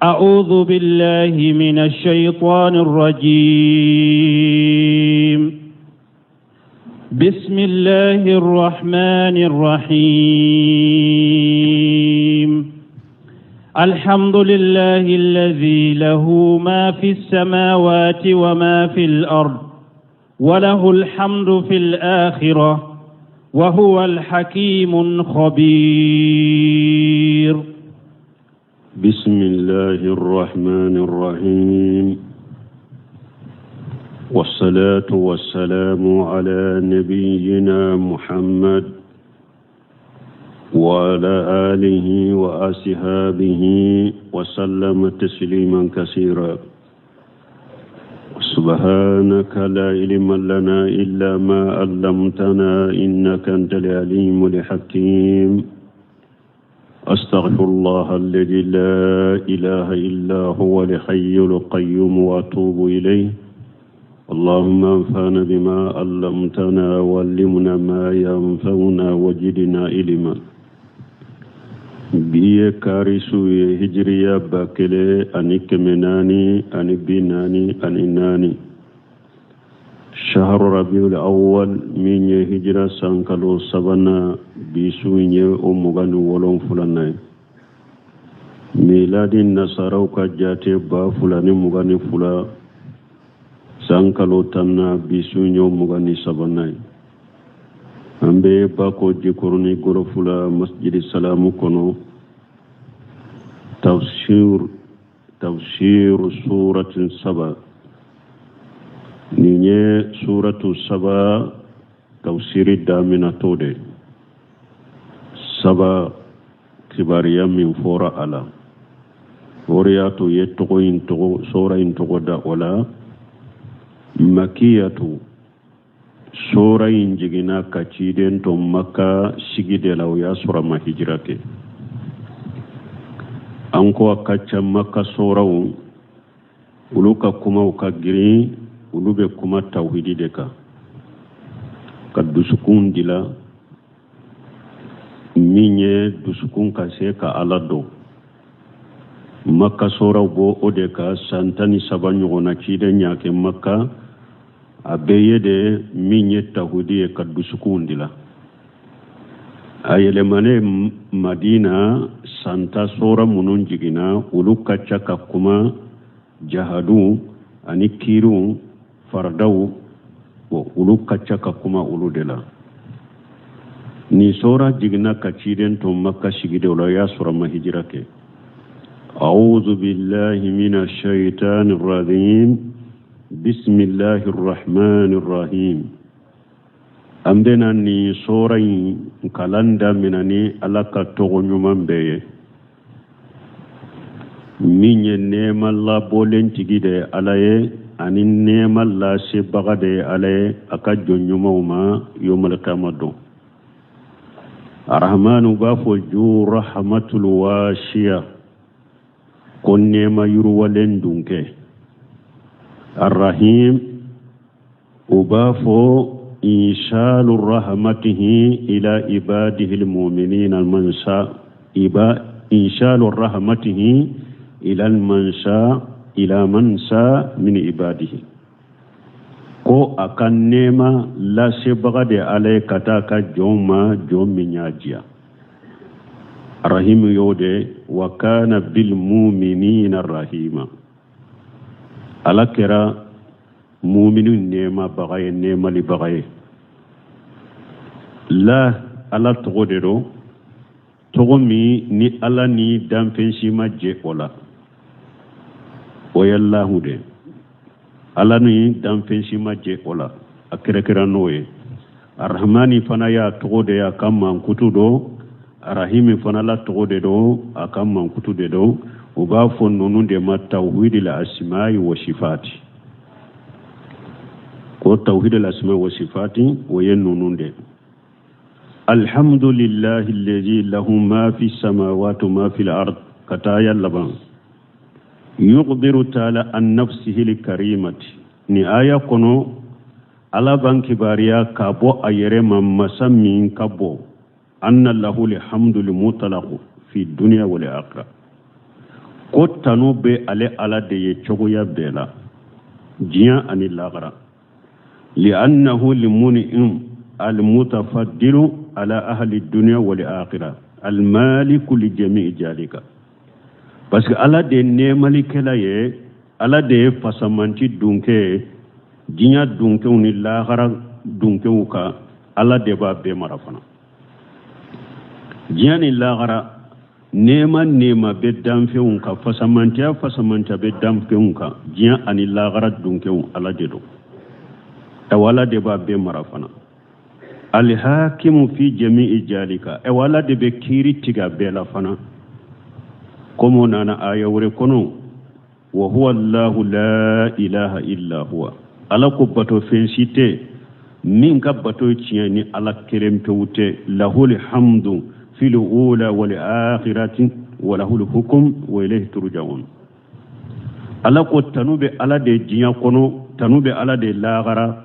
أعوذ بالله من الشيطان الرجيم بسم الله الرحمن الرحيم الحمد لله الذي له ما في السماوات وما في الأرض وله الحمد في الآخرة وهو الحكيم الخبير بسم الله الرحمن الرحيم والصلاة والسلام على نبينا محمد وعلى آله وأصحابه وسلم تسليما كثيرا سبحانك لا علم لنا إلا ما علمتنا إنك أنت العليم الحكيم أستغفر الله الذي لا إله إلا هو الحي القيوم وأتوب إليه اللهم انفعنا بما علمتنا وعلمنا ما ينفعنا وجدنا علما bi ye kari su ye hijiriya 1444 shahru rabiul awwal min ye hijira san kalo sabanan bi su in ye o 27nan ye miladi nasaraw ka jate 2022 san kalo tannan bi su in ye o 23nan ye an bɛ bako jikɔrɔni gɔlɔfu la masjidi salamu kɔnɔ tafsir tafsir suratin saba nin ye suratu saba tafsiri daminɛtɔ de saba kibaruya min fɔra a la o de y'a to ye tɔgɔ in tɔgɔ sura in tɔgɔ da o la makiyatu sura in jiginna ka ciden to maka sigi de la o y'a sɔrɔ a ma hijira kɛ an ko a ka ca maka suraw olu ka kumaw ka girin olu bɛ kuma tawhidi de kan ka dusukun dila min ye dusukun ka se ka ala dɔn maka suraw b'o de kan san 13 ɲɔgɔnna ciden y'a kɛ maka a bɛɛ ye de min ye tawhidi ye ka dusukunw dila a yɛlɛmanen madina san 10 sura minnu jiginna olu ka ca ka kuma jahadu ani kiriw faradaw olu ka ca ka kuma olu de la nin sura jiginna ka ciden to maka sigi de la o y'a sɔrɔ a ma hijira kɛ أعوذ بالله من الشيطان الرجيم بسم الله الرحمن الرحيم an bɛna nin sura in kalan damina ni ala ka tɔgɔ ɲuman bɛɛ ye min ye nɛɛma labɔlen tigi de ye ala ye ani nɛɛma lasebaga de ye ala ye a ka jɔn ɲumanw ma yomalikama don arahamanu b'a fɔ ju rahamatul wasiya ko nɛɛma yiriwalen dunkɛ arahim u b'a fɔ inshalu rahmatihi ila ibadihi almu'minina man sha iba inshalu rahmatihi ila man sha ila man sha min ibadihi ko a ka nɛɛma lasebaga de ala ye ka taa ka jɔnw ma jɔn min y'a diya rahimu y'o de wa kana bil muminina rahima ala kɛra muminu nɛɛmabaga ye nɛɛmalibaga ye la ala tɔgɔ de don tɔgɔ min ni ala ni danfɛn si ma jɛ o la o ye lahu de ala ni danfɛn si ma jɛ o la a kɛrɛkɛra n'o ye arahamani fana y'a tɔgɔ de ye a ka mankutu don arahimi fana la tɔgɔ de don a ka mankutu de don u b'a fɔ ninnu de ma tawhidil asma'i wa sifati ko tawhidil asma'i wa sifati o ye ninnu de alhamdulillahi allazi lahu ma fi samawati ma fi al-ard ka taa aya laban yukhbiru ta'ala an nafsihi al-karimati ni aya kɔnɔ ala b'an kibaruya ka bɔ a yɛrɛ ma masa min ka bon anna lahu alhamdu al-mutlaq fi dunya wal akhirah Ko tanu bɛ ale Ala de ye cogoya bɛɛ la, diɲɛ ani lahara. Li'annahu limun'im almutafaddilu ala ahli dunya wal akhirah almaliku li jami'i jalika. Parce que Ala de ye nɛɛmalikɛla ye, Ala de ye fasamanti dunkɛ ye diɲɛ dunkew ni lahara dunkew kan. Ala de b'a bɛɛ mara fana, diɲɛ ni lahara. Nɛɛma nɛɛma bɛ danfɛnw kan, fasamantiya fasamantiya bɛ danfɛnw kan, diɲɛ ani lahara dunkew, Ala de don. Awa, Ala de b'a bɛɛ mara fana. Alhakimu fi jami'i jalika. Awa, Ala de bɛ kiiri tigɛ a bɛɛ la fana, komi o nana aya wɛrɛ kɔnɔ: wa huwa allahu la ilaha illa huwa. Ala ko bato fɛn si tɛ min ka bato ye tiɲɛ ni Ala kelen pewu tɛ. Lahul hamdu fil ula wal akhirati wa lahul hukum wa ilayhi turja'un. Ala ko tanu bɛ Ala de diɲɛ kɔnɔ, tanu bɛ Ala de lahara,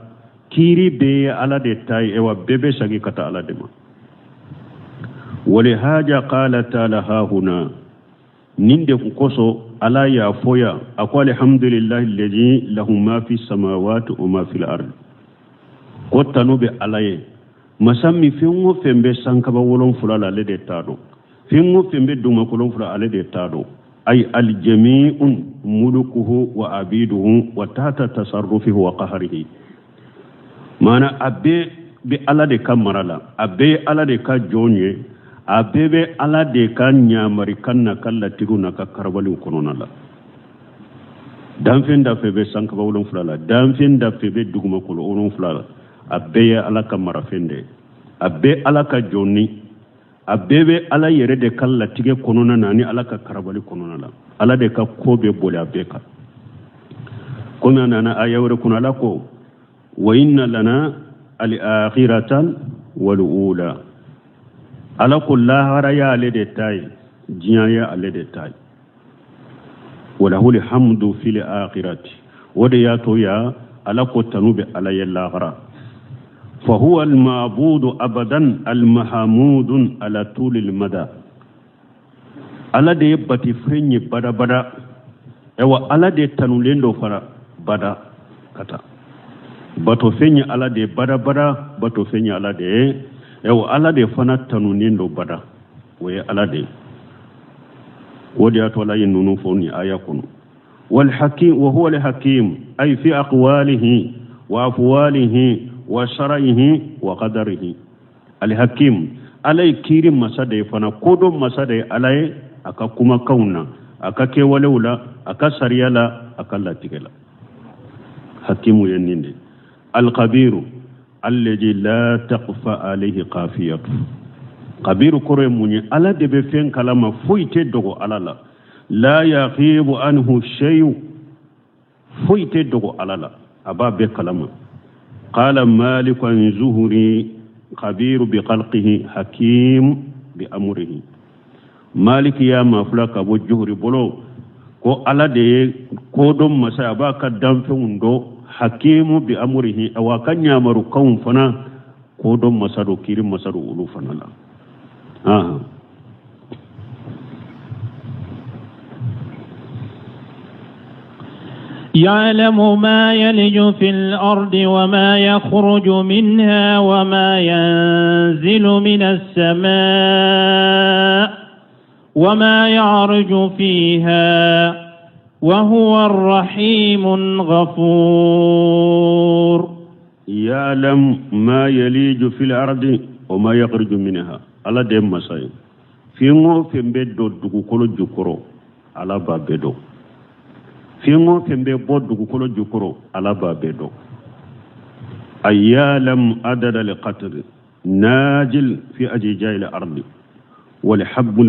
kiiri bɛɛ ye Ala de ta ye, wa bɛɛ bɛ segin ka taa Ala de ma. Walihaja qala taala hahuna, nin de kosɔn Ala y'a fɔ yan, a ko: alhamdulillahi alladhi lahu ma fi samawati wa ma fil ard. Ko tanu bɛ Ala ye, masa min fɛn o fɛn bɛ sankaba 7 la, ale de ta don. Fɛn o fɛn bɛ dugumakolo fila, ale de ta don. Ay aljami'un mulukuhu wa abiduhu wa tahta tasarrufihi wa qahrihi. Maana a bɛɛ bɛ Ala de ka mara la, a bɛɛ ye Ala de ka jɔn ye, a bɛɛ bɛ Ala de ka ɲamarikan n'a ka latigiw n'a ka karabaliw kɔnɔna la. Danfɛn da fɛn bɛ sankaba 7 la, danfɛn da fɛn bɛ dugumakolo 7 la, a bɛɛ ye Ala ka marafɛn de ye, a bɛɛ Ala ka jɔn ni a bɛɛ bɛ Ala yɛrɛ de ka latigɛ kɔnɔna na ani Ala ka karabali kɔnɔna la. Ala de ka ko bɛ boli a bɛɛ kan, komi a nana aya wɛrɛ kɔnɔ, Ala ko: wa inna lana al-akhiratan wal ula. Ala ko lahara y'ale de ta ye, diɲɛ ye ale de ta ye. Walahul hamdu fil akhirati. O de y'a to ya Ala ko tanu bɛ Ala ye lahara. Fahuwa almabudu abadan almahamudun ala tulil mada. Ala de ye batifɛn ye badabada, ayiwa, Ala de tanulen do fana bada ka taa. Batofɛn ye Ala de ye badabada, batofɛn ye Ala de ye, ayiwa, Ala de fana tanunen do bada, o ye Ala de ye. O de y'a to Ala ye ninnu fɔ nin aya kɔnɔ. Walhakim wa huwa alhakim ay fi aqwalihi wa afwalihi wa shar'ihi wa qadarihi. Alhakim, Ala ye kiiri masa de ye fana, kodɔn masa de ye Ala ye, a ka kumakanw na, a ka kɛwalew la, a ka sariya la, a ka latigɛ la. Hakimu ye nin de. Alkabiru alladhi la taqfa alayhi qafiyatu. Kabiru kɔrɔ ye mun ye? Ala de bɛ fɛn kalama, foyi tɛ dogo Ala la. La yaqibu anhu shay'u, foyi tɛ dogo Ala la, a b'a bɛɛ kalama. Qala malik an zuhuri: khabiru bi khalqihi, hakim bi amrihi. Maliki y'a mafila ka bɔ Juhuri bolo ko Ala de ye kodɔn masa, a b'a ka danfɛnw dɔn, hakimu bi amrihi, awa a ka ɲamarukanw fana kodɔn masa don, kiiri masa don olu fana la. Ahan. يعلم ما يلج في الأرض وما يخرج منها وما ينزل من السماء وما يعرج فيها وهو الرحيم الغفور. يعلم ما يلج في الأرض وما يخرج منها. Ala de ye masa ye, fɛn o fɛn bɛ don dugukolo jukɔrɔ, Ala b'a bɛɛ dɔn. Fɛn o fɛn bɛ bɔ dugukolo jukɔrɔ, Ala b'a bɛɛ dɔn. Ay ya'lam adada al-qatr najil fi ajja'i al-ardi wal habbu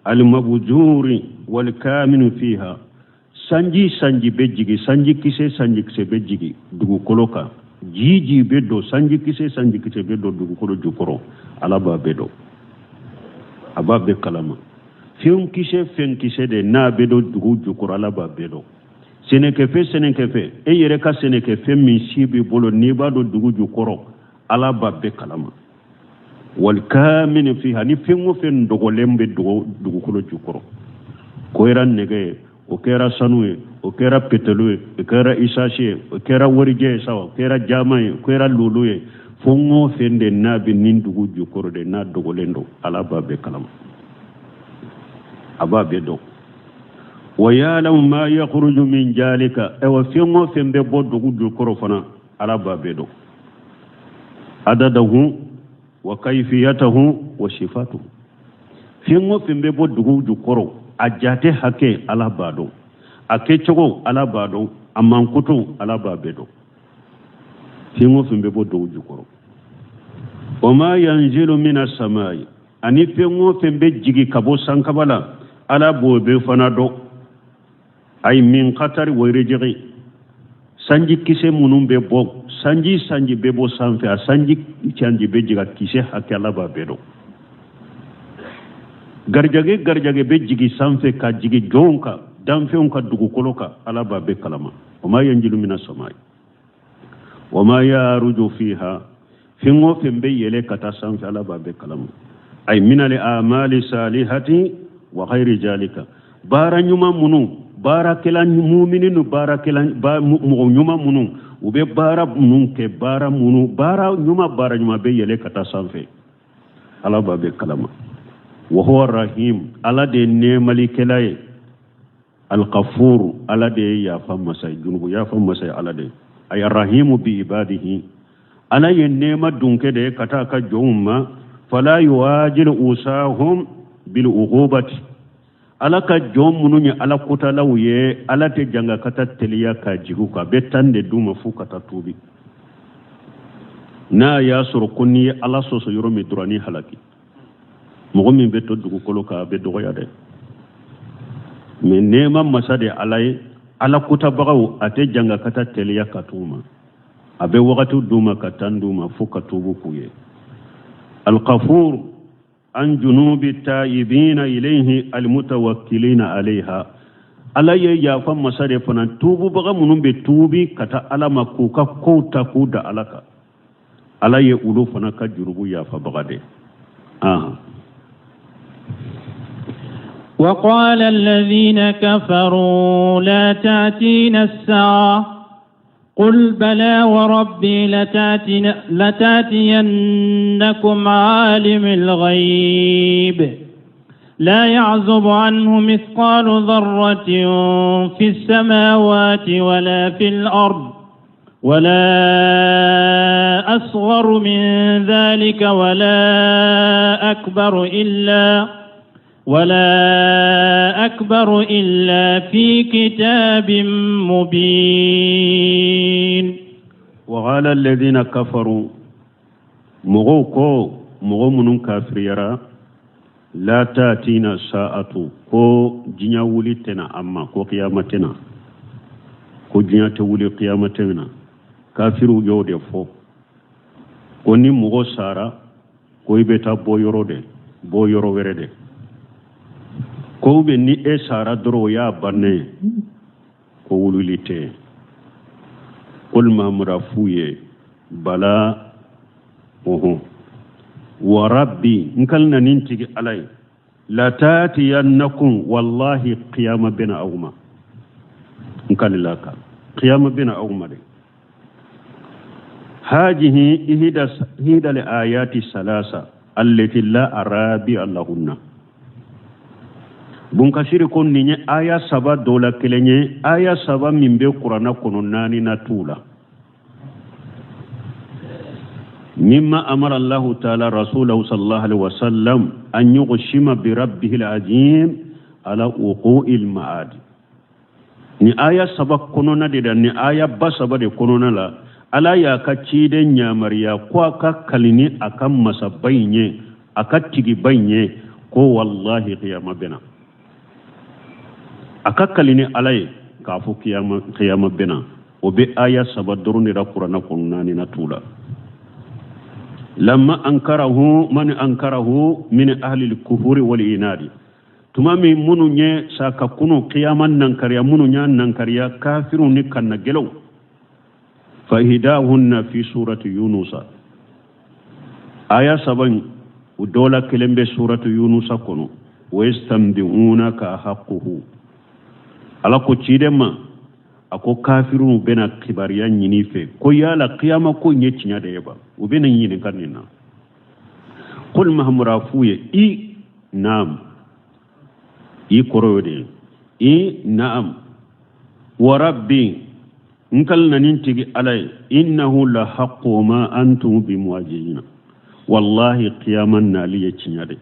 al-mabjuri wal kaminu fiha. Sanji sanji bɛ jigi, sanji kisɛ sanji kisɛ bɛ jigi dugukolo kan, ji ji bɛ don, sanji kisɛ sanji kisɛ bɛ don dugukolo jukɔrɔ, Ala b'a bɛɛ dɔn, a b'a bɛɛ kalama. Fɛn kisɛ fɛn kisɛ de n'a bɛ don dugu jukɔrɔ, Ala b'a bɛɛ dɔn. Sɛnɛkɛfɛn sɛnɛkɛfɛn, e yɛrɛ ka sɛnɛkɛfɛn min si b'i bolo n'i b'a don dugu jukɔrɔ, Ala b'a bɛɛ kalama. Walkamini fiha, ni fɛn o fɛn dogolen bɛ dugukolo jukɔrɔ, o kɛra nɛgɛ ye, o kɛra sanu ye, o kɛra petelo ye, o kɛra isasi ye, o kɛra warijɛ ye sa, o kɛra jama ye, o kɛra lolo ye, fɛn o fɛn de n'a bɛ nin dugu jukɔrɔ de n'a dogolen don, Ala b'a bɛɛ kalama, a b'a bɛɛ dɔn. Wa ya'lamu ma yakhruju min jalika, ayiwa fɛn o fɛn bɛ bɔ dugu jukɔrɔ fana, Ala b'a bɛɛ dɔn. Adadahu wa kayfiyatahu wa sifatuhu, fɛn o fɛn bɛ bɔ dugu jukɔrɔ, a jate hakɛ Ala b'a dɔn, a kɛcogo Ala b'a dɔn, a mankutu Ala b'a bɛɛ dɔn. Fɛn o fɛn bɛ bɔ dugu jukɔrɔ. Wa ma yanzilu mina samai, ani fɛn o fɛn bɛ jigin ka bɔ sankaba la, Ala b'o bɛɛ fana dɔn. Ay min qatari wa rijigi, sanji kisɛ minnu bɛ bɔ, sanji sanji bɛ bɔ sanfɛ, a sanji sanji bɛ jigin, a kisɛ hakɛ Ala b'a bɛɛ dɔn. Garijɛgɛ garijɛgɛ bɛ jigin sanfɛ ka jigin jɔnw kan, danfɛnw ka dugukolo kan, Ala b'a bɛɛ kalama. Wa ma yanzilu mina samai wa ma yaruju fiha, fɛn o fɛn bɛ yɛlɛ ka taa sanfɛ, Ala b'a bɛɛ kalama. Ay minal amali salihati wa ghayri jalika, baara ɲuman minnu, baarakɛla mumini ni baarakɛla mɔgɔ ɲuman minnu, u bɛ baara minnu kɛ, baara minnu, baara ɲuman, baara ɲuman bɛ yɛlɛ ka taa sanfɛ, Ala b'a bɛɛ kalama. Wa huwa rahim, Ala de ye nɛɛmalikɛla ye. Alghafur, Ala de ye yafa masa ye, junubu yafa masa ye Ala de ye. Ay rahimu bi ibadihi, Ala ye nɛɛma dunkɛ de ye ka taa a ka jɔnw ma. Fala yuwajilu usahum bil uqubati, Ala ka jɔn minnu ye Ala kotalaw ye, Ala tɛ janga ka taa teliya ka jigin u kan, a bɛ tan de d'u ma f'u ka taa tuubi. N'a y'a sɔrɔ ko n'i ye Ala sɔsɔ yɔrɔ min dɔrɔn, n'i halaki. Mɔgɔ min bɛ to dugukolo kan, a bɛ dɔgɔya dɛ. Mais nɛɛma masa de Ala ye, Ala kotabagaw a tɛ janga ka taa teliya ka t'u ma, a bɛ wagati d'u ma ka tan d'u ma fo ka tuubu k'u ye. Alghafur an junubi taibina ilayhi almutawakkilina alayha, Ala ye yafa masa de fana, tuububaga minnu bɛ tuubi ka taa Ala ma k'u ka kow ta k'u da Ala kan, Ala ye olu fana ka jurubu yafabaga de. وقال الذين كفروا لا تأتينا الساعة قل بلى وربي لتأتينكم عالم الغيب لا يعزب عنه مثقال ذرة في السماوات ولا في الأرض ولا أصغر من ذلك ولا أكبر إلا في كتاب مبين. وقال الذين كفروا، mɔgɔw ko, mɔgɔ minnu kafiriyara, la tatina sa'atu, ko diɲɛ wuli tɛna an ma, ko kiyama tɛna, ko diɲɛ tɛ wuli, kiyama tɛna. Kafiriw y'o de fɔ ko ni mɔgɔ sara, ko i bɛ taa bɔ yɔrɔ de, bɔ yɔrɔ wɛrɛ de, ko bɛ ni e sara dɔrɔn, o y'a bannen ye, ko wulili tɛ yen. Qul, Mahamadu f'u ye, bala, ɔhɔn, wa rabbi, n kalina ni n tigi Ala ye, latatiyannakum, wallahi qiyama bɛna aw ma, n kalila kan qiyama bɛna aw ma dɛ. Hajihi ihda ihda ayati salasa allati la rabi'a lahunna. Bunkasiri ko nin ye aya saba dɔ la kelen ye, aya saba min bɛ kuranna kɔnɔ, naani na t'u la. Mimma amara Allahu ta'ala rasulahu sallallahu alaihi wasallam an yuqsima bi rabbihi al-azim ala wuqu'il ma'ad. Ni aya saba kɔnɔna de la, ni aya ba saba de kɔnɔna la, Ala y'a ka ciden yamaruya ko a ka kali ni a ka masaba in ye, a ka tigiba in ye, ko wallahi kiyama bɛna. A ka kali ni Ala ye k'a fɔ kiyama kiyama bɛna. O bɛ aya saba dɔrɔn de la kuranna kɔnɔ, naani na t'u la. Lamma ankarahu man ankarahu min ahli al-kufuri wal inadi, tuma min minnu ye sa ka kunu kiyama nankariya, minnu y'a nankariya, kafiriw ni kannagɛlɛw. Fa ihdahunna fi surati yunusa, aya saba in O dɔ la kelen bɛ suratu yunusa kɔnɔ, wa yastanbi'unaka haquhu. Ala ko ciden ma, a ko kafiriw bɛna kibaruya ɲini i fɛ ko yala kiyama ko in ye tiɲɛ de ye ba? U bɛna ɲininka nin na. Qul, Mahamadu, a f'u ye i naam, i kɔrɔ y'o de ye, i naam, wa rabbi, n kalina ni n tigi Ala ye, innahu la haqqu wa ma antum bimu'ajizina, wallahi kiyama nali ye tiɲɛ de.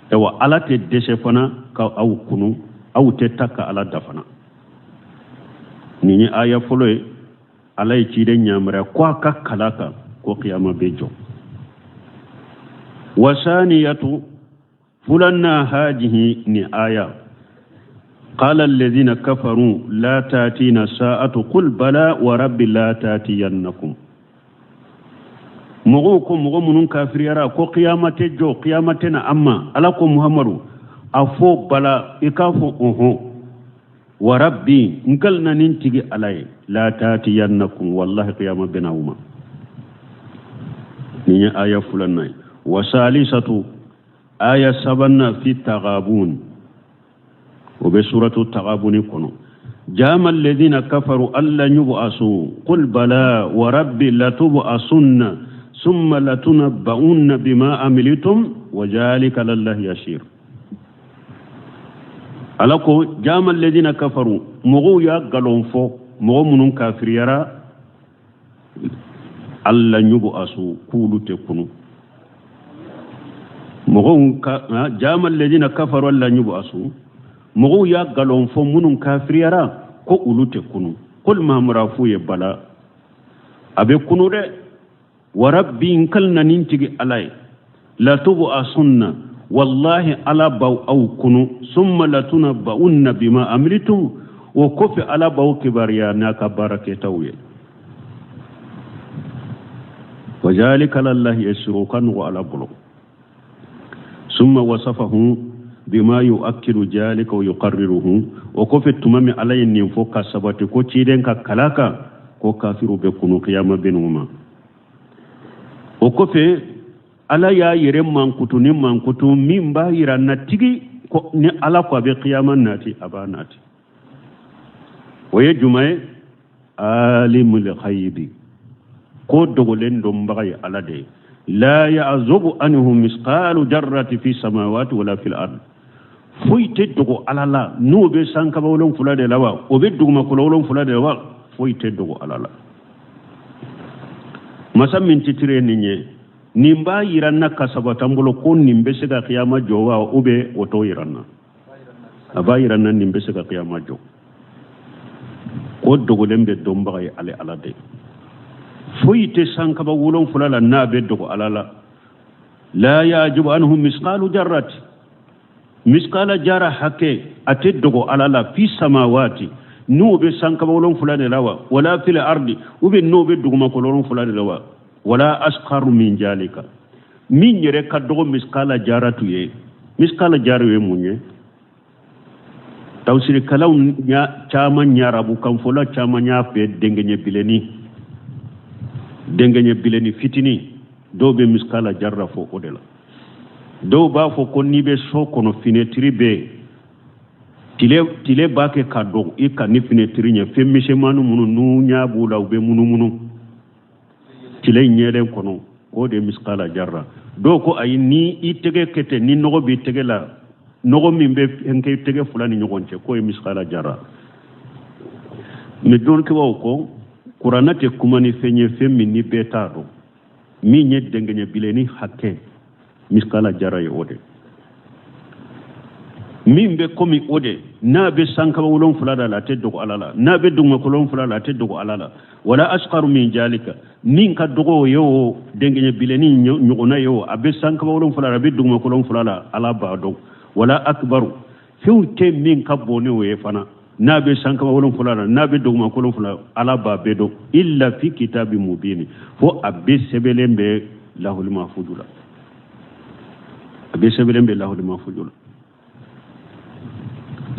Ayiwa, Ala tɛ dɛsɛ fana ka aw kunu, aw tɛ ta ka Ala da fana. Nin ye aya fɔlɔ ye. Ala ye ciden yamaruya ko a ka kala kan ko kiyama bɛ jɔ. Wasaniyatu, fulanna, hajihi, ni aya, qala alladhina kafaru la tatina sa'atu qul bala wa rabbi la tatiyannakum. Mɔgɔw ko, mɔgɔ minnu kafiriyara, ko kiyama tɛ jɔ, kiyama tɛ na an ma. Ala ko Muhamadu, a fɔ bala, i k'a fɔ ɔhɔn, wa rabbi, n kalina ni n tigi Ala ye, la tatiyannakum, wallahi kiyama bɛna aw ma. Nin ye aya filanan ye. Wa salisatu, aya sabanan, fi tagabun, o bɛ suratu tagabuni kɔnɔ, jama alladhina kafaru alla yub'asu qul bala wa rabbi latub'asunna summa latunabba'unna bima amiltum wa jalika alallahi yasir. Ala ko jama alladhina kafaru, mɔgɔw y'a galon fɔ, mɔgɔ minnu kafiriyara, alla yub'asu, k'olu tɛ kunu. Mɔgɔw ka jama alladhina kafaru alla yub'asu, mɔgɔw y'a galon fɔ, minnu kafiriyara, ko olu tɛ kunu. Qul, Mahamadu, a f'u ye bala, a bɛ kunu dɛ, wa rabbi, n kalina ni n tigi Ala ye, latub'asunna, wallahi Ala b'aw aw kunu, summa latunabba'unna bima amiltum, o kɔfɛ Ala b'aw kibaruya n'a ka baara kɛtaw ye. Wa zalika alallahi yasir, o ka nɔgɔ Ala bolo. Summa wasafahu bima yu'akkidu jalika wa yuqarriruhu. O kɔfɛ, tuma min Ala ye nin fɔ ka sabati ko ciden ka kala kan ko kafiru bɛ kunu, kiyama bɛn'u ma, o kɔfɛ Ala y'a yɛrɛ mankutu ni mankutu min b'a yira na tigi ko ni Ala ko a bɛ kiyama nati, a b'a nati. O ye jumɛn ye? Alimul ghaibi, ko dogolen dɔnbaga ye Ala de ye. La ya'zubu anhu misqalu jarrati fi samawati wala fil ard, foyi tɛ dogo Ala la, n'o bɛ sankaba 7 de la wa, o bɛ dugumakolo 7 de la wa, foyi tɛ dogo Ala la. Masa min titiri ye nin ye, nin b'a yira n na ka sabati an bolo ko nin bɛ se ka kiyama jɔ wa, ou bien o t'o yira n na? A b'a yira n na nin bɛ se ka kiyama jɔ. Ko dogolen bɛ dɔnbaga ye ale Ala de. Foyi tɛ sankaba 7 la n'a bɛ dogo Ala la. La yajibu anhu misqalu jarrati, miskala jara hakɛ a tɛ dogo Ala la, fi samawati, n'o bɛ sankaba 7 de la wa, wala fil ardi, ou bien n'o bɛ dugumakolo 7 de la wa, wala asqaru min jalika, min yɛrɛ ka dɔgɔ miskala jaratu ye. Miskala jaru ye mun ye? Tafsirikalaw caman ɲa, arabukanfɔla caman y'a fɛ dɛngɛɲɛ bilenni, dɛngɛɲɛ bilenni fitinin. Dɔw bɛ miskala jarra fɔ o de la. Dɔw b'a fɔ ko n'i bɛ so kɔnɔ, finɛtiri bɛ yen, tile b'a kɛ ka don i kan ni finɛtiri ɲɛ, fɛn misɛnmanin minnu n'u ɲɛ b'u la, u bɛ munumunu tile ɲɛlen kɔnɔ, k'o de miskala jarra. Dɔw ko ayi, ni i tɛgɛ kɛ ten, ni nɔgɔ b'i tɛgɛ la, nɔgɔ min bɛ fɛn kɛ tɛgɛ fila ni ɲɔgɔn cɛ, k'o ye miskala jarra. Mɛ dɔnnikɛbaaw ko kuranɛ tɛ kuma ni fɛn ye, fɛn min ni bɛɛ t'a dɔn. Min ye dɛngɛɲɛ bilenni hakɛ, miskala jara ye o de. Min bɛ komi o de, n'a bɛ sankaba 7 da la, a tɛ dogo Ala la. N'a bɛ dugumakolo 7 la, a tɛ dogo Ala la. Wala asqaru min jalika, min ka dɔgɔ o ye, o dɛngɛɲɛ bilenni ɲɔgɔnna ye, o a bɛ sankaba 7 la, a bɛ dugumakolo 7 la, Ala b'a dɔn. Wala akbaru, fɛnw tɛ min ka bon ni o ye fana, n'a bɛ sankaba 7 la, n'a bɛ dugumakolo 7, Ala b'a bɛɛ dɔn. Illa fi kitabi mubini, fo a bɛɛ sɛbɛnlen bɛ lahuli mafuju la, a bɛɛ sɛbɛnlen bɛ lahuli mafuju la.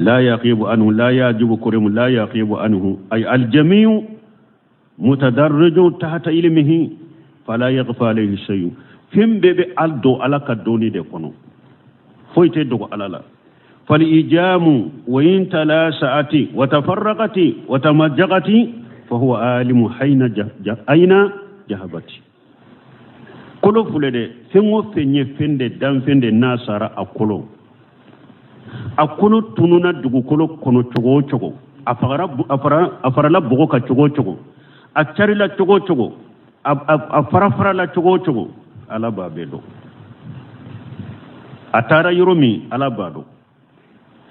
La yaqibu anhu, la yajibu kurimu, la yaqibu anhu ay aljamiu mutadarrijun tahta ilmihi fala yakhfa alayhi shay'un. Fɛn bɛɛ bɛ al don Ala ka dɔnni de kɔnɔ, foyi tɛ dogo Ala la. Fal-ijamu wa in talasa'ati wa tafarraqati wa tamajjaqati fa huwa alimu hayna ayna jahabati. Kolo filɛ dɛ, fɛn o fɛn ye fɛn de danfɛn de n'a sara a kolo, a kolo tununa dugukolo kɔnɔ cogo o cogo, a fagara, a farala bɔgɔ kan cogo o cogo, a carila cogo o cogo, a farafarala cogo o cogo, Ala b'a bɛɛ dɔn. A taara yɔrɔ min, Ala b'a dɔn.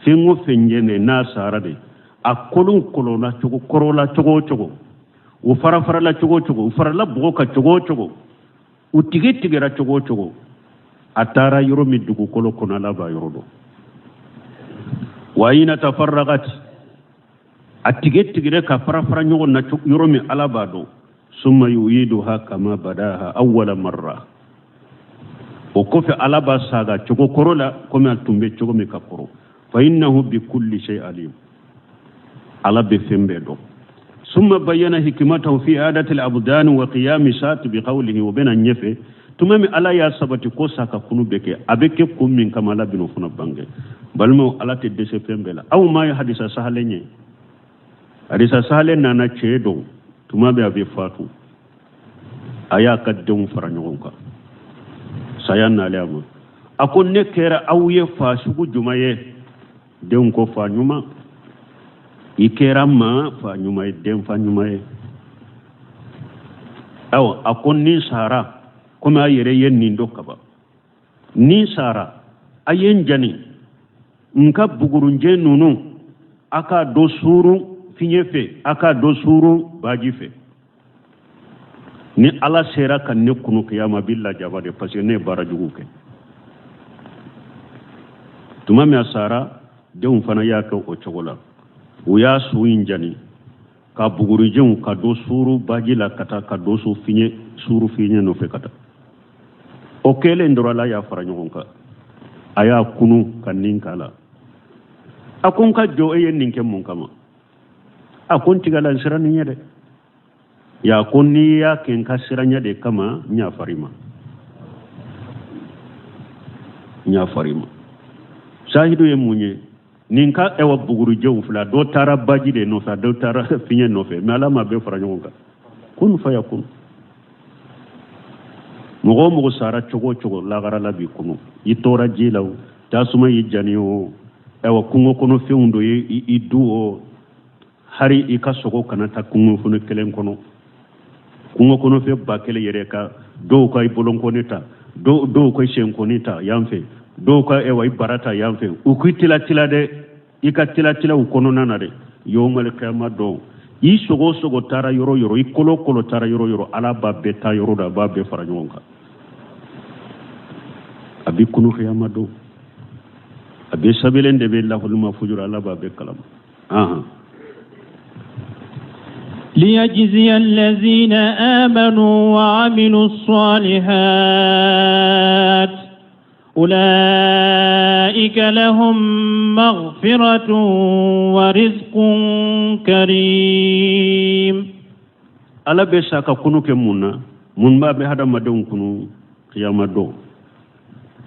Fɛn o fɛn ye de n'a sara de, a kolo kolola cogo, kɔrɔla cogo o cogo, u farafarala cogo o cogo, u farala bɔgɔ kan cogo o cogo, u tigɛ tigɛra cogo o cogo, a taara yɔrɔ min dugukolo kɔnɔ, Ala b'a yɔrɔ dɔn. Wa ayina tafarragat, a tigɛ tigɛra ka fara fara ɲɔgɔn na yɔrɔ min, Ala b'a dɔn. Summa yu'iduha kama badaha awwala marra, o kɔfɛ Ala b'a saga cogo kɔrɔ la komi a tun bɛ cogo min ka kɔrɔ. Fa innahu bi kulli shay alim, Ala bɛ fɛn bɛɛ dɔn. Summa bayyana hikmatahu fi adati al-abdan wa qiyami saati bi qawlihi, o bɛna ɲɛfɛ tuma min Ala y'a sabati ko sa ka kunu bɛ kɛ, a bɛ kɛ kun min kama, Ala bɛn'o fana bange. Balimaw, Ala tɛ dɛsɛ fɛn bɛɛ la. Aw ma ye hadisa sahalen ye, hadisa sahalen nana cɛ dɔn tuma bɛ a bɛ fatu, a y'a ka denw fara ɲɔgɔn kan, saya nalen a ma, a ko ne kɛra aw ye fa sugu jumɛn ye? Denw ko fa ɲuman, i kɛra ma fa ɲuman ye, den fa ɲuman ye. Ayiwa, a ko ni sara, komi a yɛrɛ ye nin dɔn kaban, ni sara a ye n jani, n ka bugurunjɛ ninnu a k'a dɔ suuru fiɲɛ fɛ, a k'a dɔ suuru baji fɛ. Ni Ala sera ka ne kunu kiyama, bi lajaba de, parce que ne ye baara jugu kɛ. Tuma min a sara, denw fana y'a kɛ o cogo la, u y'a su in jani ka bugurijɛw ka dɔ suuru baji la ka taa, ka dɔ su fiɲɛ, suuru fiɲɛ nɔfɛ ka taa. O kɛlen dɔrɔn, Ala y'a fara ɲɔgɔn kan, a y'a kunu ka nin k'a la. A ko n ka jɔ, e ye nin kɛ mun kama? A ko n tigɛla n siran nin ɲɛ dɛ. Ya ko n'i y'a kɛ n ka siranya de kama, n yafar'i ma, n yafar'i ma. Sahidu ye mun ye? Nin ka ɛwa bugurijɛw fila, dɔ taara baji de nɔfɛ, dɔ taara fiɲɛ nɔfɛ, mais Ala ma bɛɛ fara ɲɔgɔn kan. Kun fayakun. Mɔgɔ o mɔgɔ sara cogo o cogo, lagara la b'i kunu. I tora ji la o, tasuma y'i jani o, ɛwa kungo kɔnɔ fɛnw dɔ ye i du o, hari i ka sogo kana taa kungo kɔnɔ kelen kɔnɔ, kungo kɔnɔ fɛn ba kelen yɛrɛ ka dɔw ka i bolonkɔni ta, dɔw ka i senkɔni ta yan fɛ, dɔw ka ɛwa i bara ta yan fɛ, u k'i tila tila dɛ, i ka tila tila u kɔnɔna na dɛ. Yawmal kiyama don, i sogo sogo taara yɔrɔ yɔrɔ, i kolo kolo taara yɔrɔ yɔrɔ, Ala b'a bɛɛ ta yɔrɔ dɔ, a b'a bɛɛ fara ɲɔgɔn kan, a b'i kunu kiyama don. A bɛ sɛbɛnlen de bɛ lahul mahfuz, Ala b'a bɛɛ kalama. ليجزي الذين آمنوا وعملوا الصالحات أولئك لهم مغفرة ورزق كريم. Ala bɛ sa ka kunu kɛ mun na? Mun b'a bɛ hadamadenw kunu kiyama don?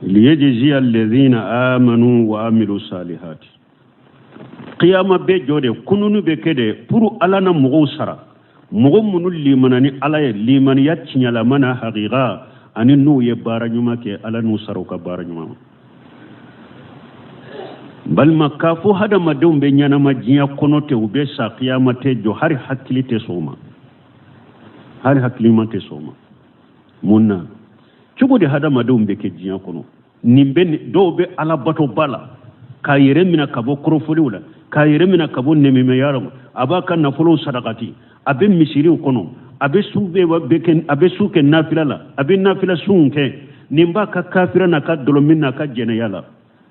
Liyajziya alladhina amanu wa amilu salihati. Kiyama bɛ jɔ de, kununu bɛ kɛ de pour Ala na mɔgɔw sara, mɔgɔ minnu limana ni Ala ye limaniya tiɲɛlama na hakiga, ani n'u ye baara ɲuman kɛ, Ala n'u sara u ka baara ɲuman ma. Balima, k'a fɔ hadamadenw bɛ ɲɛnama diɲɛ kɔnɔ ten, u bɛ sa, kiyama tɛ jɔ, hali hakili tɛ sɔn o ma, hali hakilima tɛ sɔn o ma. Mun na? Cogo di hadamadenw bɛ kɛ diɲɛ kɔnɔ? Nin bɛ dɔw bɛ ala batoba la, k'a yɛrɛ minɛ ka bɔ kɔrɔfɔliw la, k'a yɛrɛ minɛ ka bɔ nɛmɛmɛya la, a b'a ka nafolow sadakati, a bɛ misiriw kɔnɔ, a bɛ su bɛ kɛ, a bɛ su kɛ nafila la, a bɛ nafila sunw kɛ, nin b'a ka kafira n'a ka dɔlɔmin n'a ka jɛnɛya la.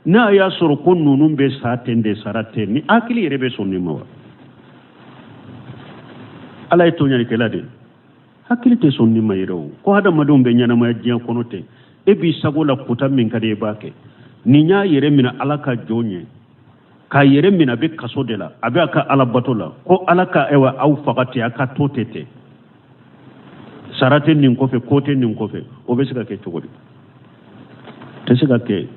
N'a y'a sɔrɔ ko ninnu bɛ sa ten de, sara ten, ni hakili yɛrɛ bɛ sɔn nin ma wa? Ala ye tɔɲɔlikɛla de ye. Hakili tɛ sɔn nin ma yɛrɛ o. Ko hadamadenw bɛ ɲɛnamaya diɲɛ kɔnɔ ten, e b'i sago la, kuta min ka di e b'a kɛ. Nin y'a yɛrɛ minɛ Ala ka jɔn ye, k'a yɛrɛ minɛ, a bɛ kaso de la, a bɛ a ka ala bato la, ko Ala ka ayiwa aw faga ten, a ka to ten ten. Sara tɛ nin kɔfɛ, ko tɛ nin kɔfɛ, o bɛ se ka kɛ cogo di? Tɛ se ka kɛ.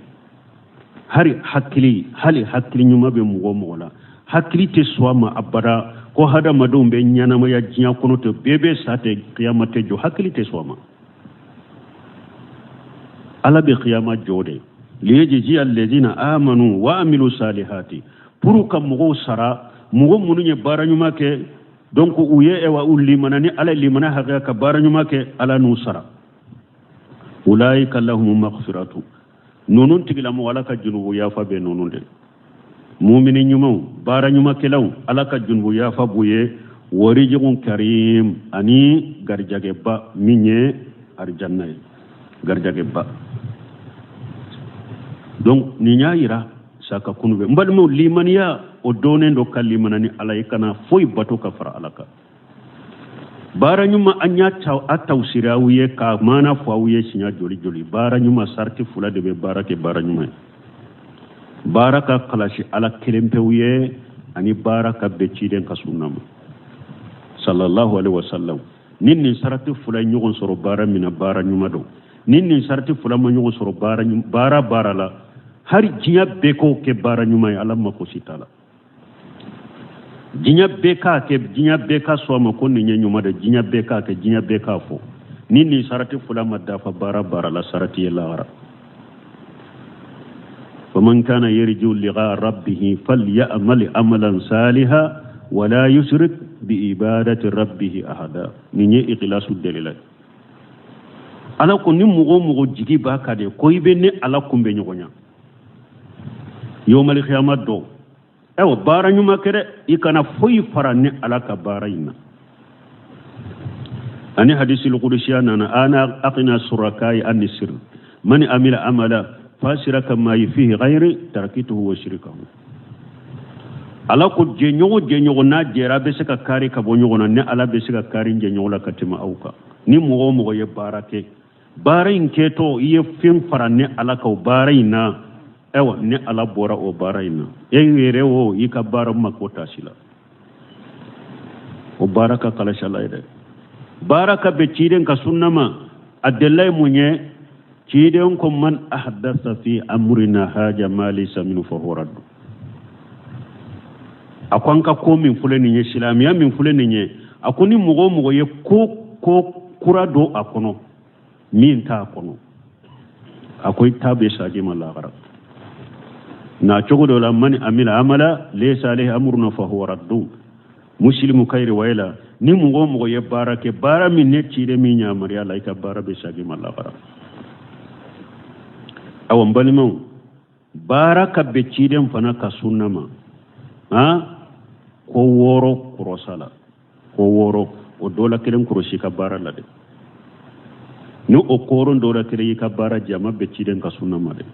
Hali hakili ɲuman bɛ mɔgɔ o mɔgɔ la, hakili tɛ sɔn a ma abada ko hadamadenw bɛ ɲɛnamaya diɲɛ kɔnɔ ten, bɛɛ bɛ sa ten, kiyama tɛ jɔ. Hakili tɛ sɔn a ma. Ala bɛ kiyama jɔ de liyajziya alladhina amanu wa amilu salihati, pour ka mɔgɔw sara, mɔgɔ minnu ye baara ɲuman kɛ. Donc u ye ewa u limana ni Ala limana hakɛya ka baara ɲuman kɛ, Ala n'u sara. Ulaika lahum maghfiratu, ninnu tigilamɔgɔ, Ala ka junubu yafa bɛ ninnu de. Mumini ɲumanw, baara ɲumankɛlaw, Ala ka junubu yafa b'u ye. Wa rizqun karim, ani garijɛgɛba min ye arijanna ye, garijɛgɛba. Donc nin y'a yira sa ka kunu bɛ. N balimaw, limaniya o dɔnnen don ka limana ni Ala ye, kana foyi bato ka fara Ala kan. Baara ɲuman, an y'a a tawsiri aw ye ka maana fɔ aw ye siɲɛ joli joli. Baara ɲuman, sariti fila de bɛ baara kɛ baara ɲuman ye: baara ka kalasi Ala kelen pewu ye, ani baara ka bɛn ciden ka sunna ma, sallallahu alaihi wasallam. Ni nin sarati fila ye ɲɔgɔn sɔrɔ baara min na, baara ɲuman don. Ni nin sarati fila ma ɲɔgɔn sɔrɔ baara la, hali diɲɛ bɛɛ k'o kɛ baara ɲuman ye, Ala mako si t'a la. Diɲɛ bɛɛ k'a kɛ, diɲɛ bɛɛ ka sɔn a ma ko nin ye ɲuman de, diɲɛ bɛɛ k'a kɛ, diɲɛ bɛɛ k'a fɔ, ni nin sarati fila ma dafa baara baara la, sarati ye lahara. Faman kana yarju liqa rabbihi falyamal amalan saliha wala yushrik bi ibadati rabbihi ahada. Nin ye ikhlasu delila ye. Ala ko ni mɔgɔ o mɔgɔ jigi b'a kan de ko i bɛ ne Ala kunbɛ ɲɔgɔn ya yawmal qiyamah dɔ, ayiwa, baara ɲuman kɛ dɛ, i kana foyi fara ni Ala ka baara in na. Ani hadisi kudusiya nana: ana aghna shuraka'i ani shirk, man amila amala fasiraka ma fihi ghayri tarakituhu wa shirkahu. Ala ko jɛɲɔgɔn jɛɲɔgɔn n'a jɛra, a bɛ se ka kari ka bɔ ɲɔgɔn na. Ni Ala bɛ se ka kari jɛɲɔgɔn la ka tɛmɛ aw kan. Ni mɔgɔ o mɔgɔ ye baara kɛ, baara in kɛtɔ i ye fɛn fara ni Ala ka o baara in na, ayiwa, ni Ala bɔra o baara in na, e yɛrɛ o i ka baara mako ta si la. O baara ka kalasi Ala ye dɛ. Baara ka bɛn ciden ka sunna ma, a delila ye mun ye? Ciden ko: man ahdasa fi amrina haja ma laysa minhu fa huwa raddu. A ko an ka ko min filɛ nin ye, silamɛya min filɛ nin ye, a ko ni mɔgɔ o mɔgɔ ye ko kura don a kɔnɔ min t'a kɔnɔ, a ko i ta bɛ saji ma lahara. Na cogo dɔ la: man amila amala laysa alayhi amruna fa huwa raddu. Muslimu ka riwaya la, ni mɔgɔ o mɔgɔ ye baara kɛ, baara min ne ciden min yamaruya la, i ka baara bɛ sagi ma lahara. Awa, n balimaw, baara ka bɛn ciden fana ka sunna ma, han, ko wɔɔrɔ kɔrɔsa la, ko wɔɔrɔ o dɔ la kelen kɔrɔsi ka baara la dɛ. Ni o koron dɔ la kelen y'i ka baara jɛ, a ma bɛn ciden ka sunna ma dɛ.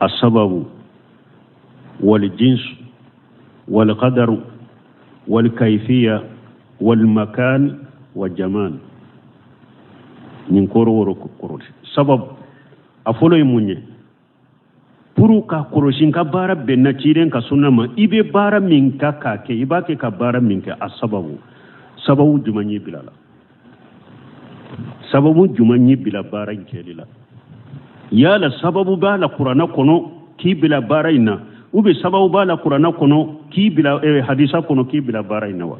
A sababu wal jins wal qadar wal kayfiya wal makan wa jaman, nin koro wɔɔrɔ kɔrɔsi. Sababu a fɔlɔ ye mun ye? Pour ka kɔlɔsi n ka baara bɛnna ciden ka sunna ma, i bɛ baara min ka k'a kɛ, i b'a kɛ ka baara min kɛ, a sababu, sababu jumɛn y'i bila la? Sababu jumɛn y'i bila baara in kɛli la? Yala sababu b'a la Kuranɛ kɔnɔ k'i bila baara in na, ou bien sababu b'a la Kuranɛ kɔnɔ k'i bila hadisa kɔnɔ k'i bila baara in na wa?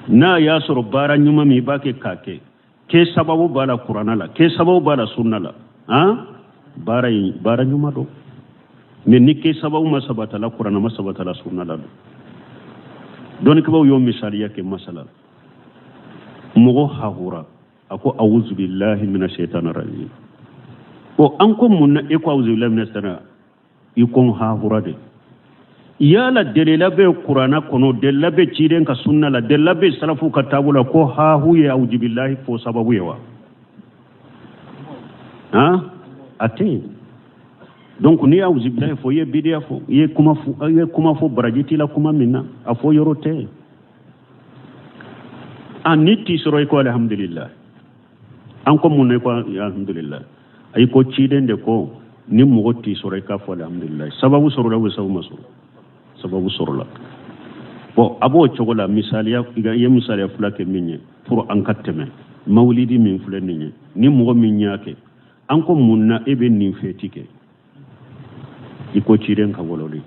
N'a y'a sɔrɔ baara ɲuman min i b'a kɛ k'a kɛ, ke sababu b'a la Kuranɛ la, ke sababu b'a la sunna la, han, baara in baara ɲuman don. Mais ni ke sababu ma sabata la Kuranɛ ma, sabata la sunna la don. Dɔnnikɛbaw y'o misaliya kɛ. Masala, mɔgɔ hahura, a ko awuzu billahi mina shaitani rajim. O an ko mun na e ko awuzu billahi mina shaitani? I ko n hahura de. Yala delila bɛ Kuranɛ kɔnɔ, delila bɛ ciden ka sunna la, delila bɛ salafu ka taabolo la ko hahu ye awuzu billahi fo sababu ye wa? Han, a tɛ yen. Donc n'i ye awuzu billahi fɔ, i ye bidiya fɔ, i ye kuma fɔ, i ye kuma fɔ baraji t'i la kuma min na, a fɔ yɔrɔ tɛ yen. A ni t'i sɔrɔ, i ko alhamdulillah. An ko mun na i ko alhamdulillah? I ko ciden de ko ni mɔgɔ t'i sɔrɔ, i k'a fɔ alhamdulillah. Sababu sɔrɔla ou sababu ma sɔrɔ? Sababu sɔrɔla. Bon, a b'o cogo la. Misaliya, i ye misaliya fila kɛ min ye pour an ka tɛmɛ mawulidi min filɛ nin ye, ni mɔgɔ min y'a kɛ, an ko mun na e bɛ nin fɛti kɛ? I ko ciden ka wololi.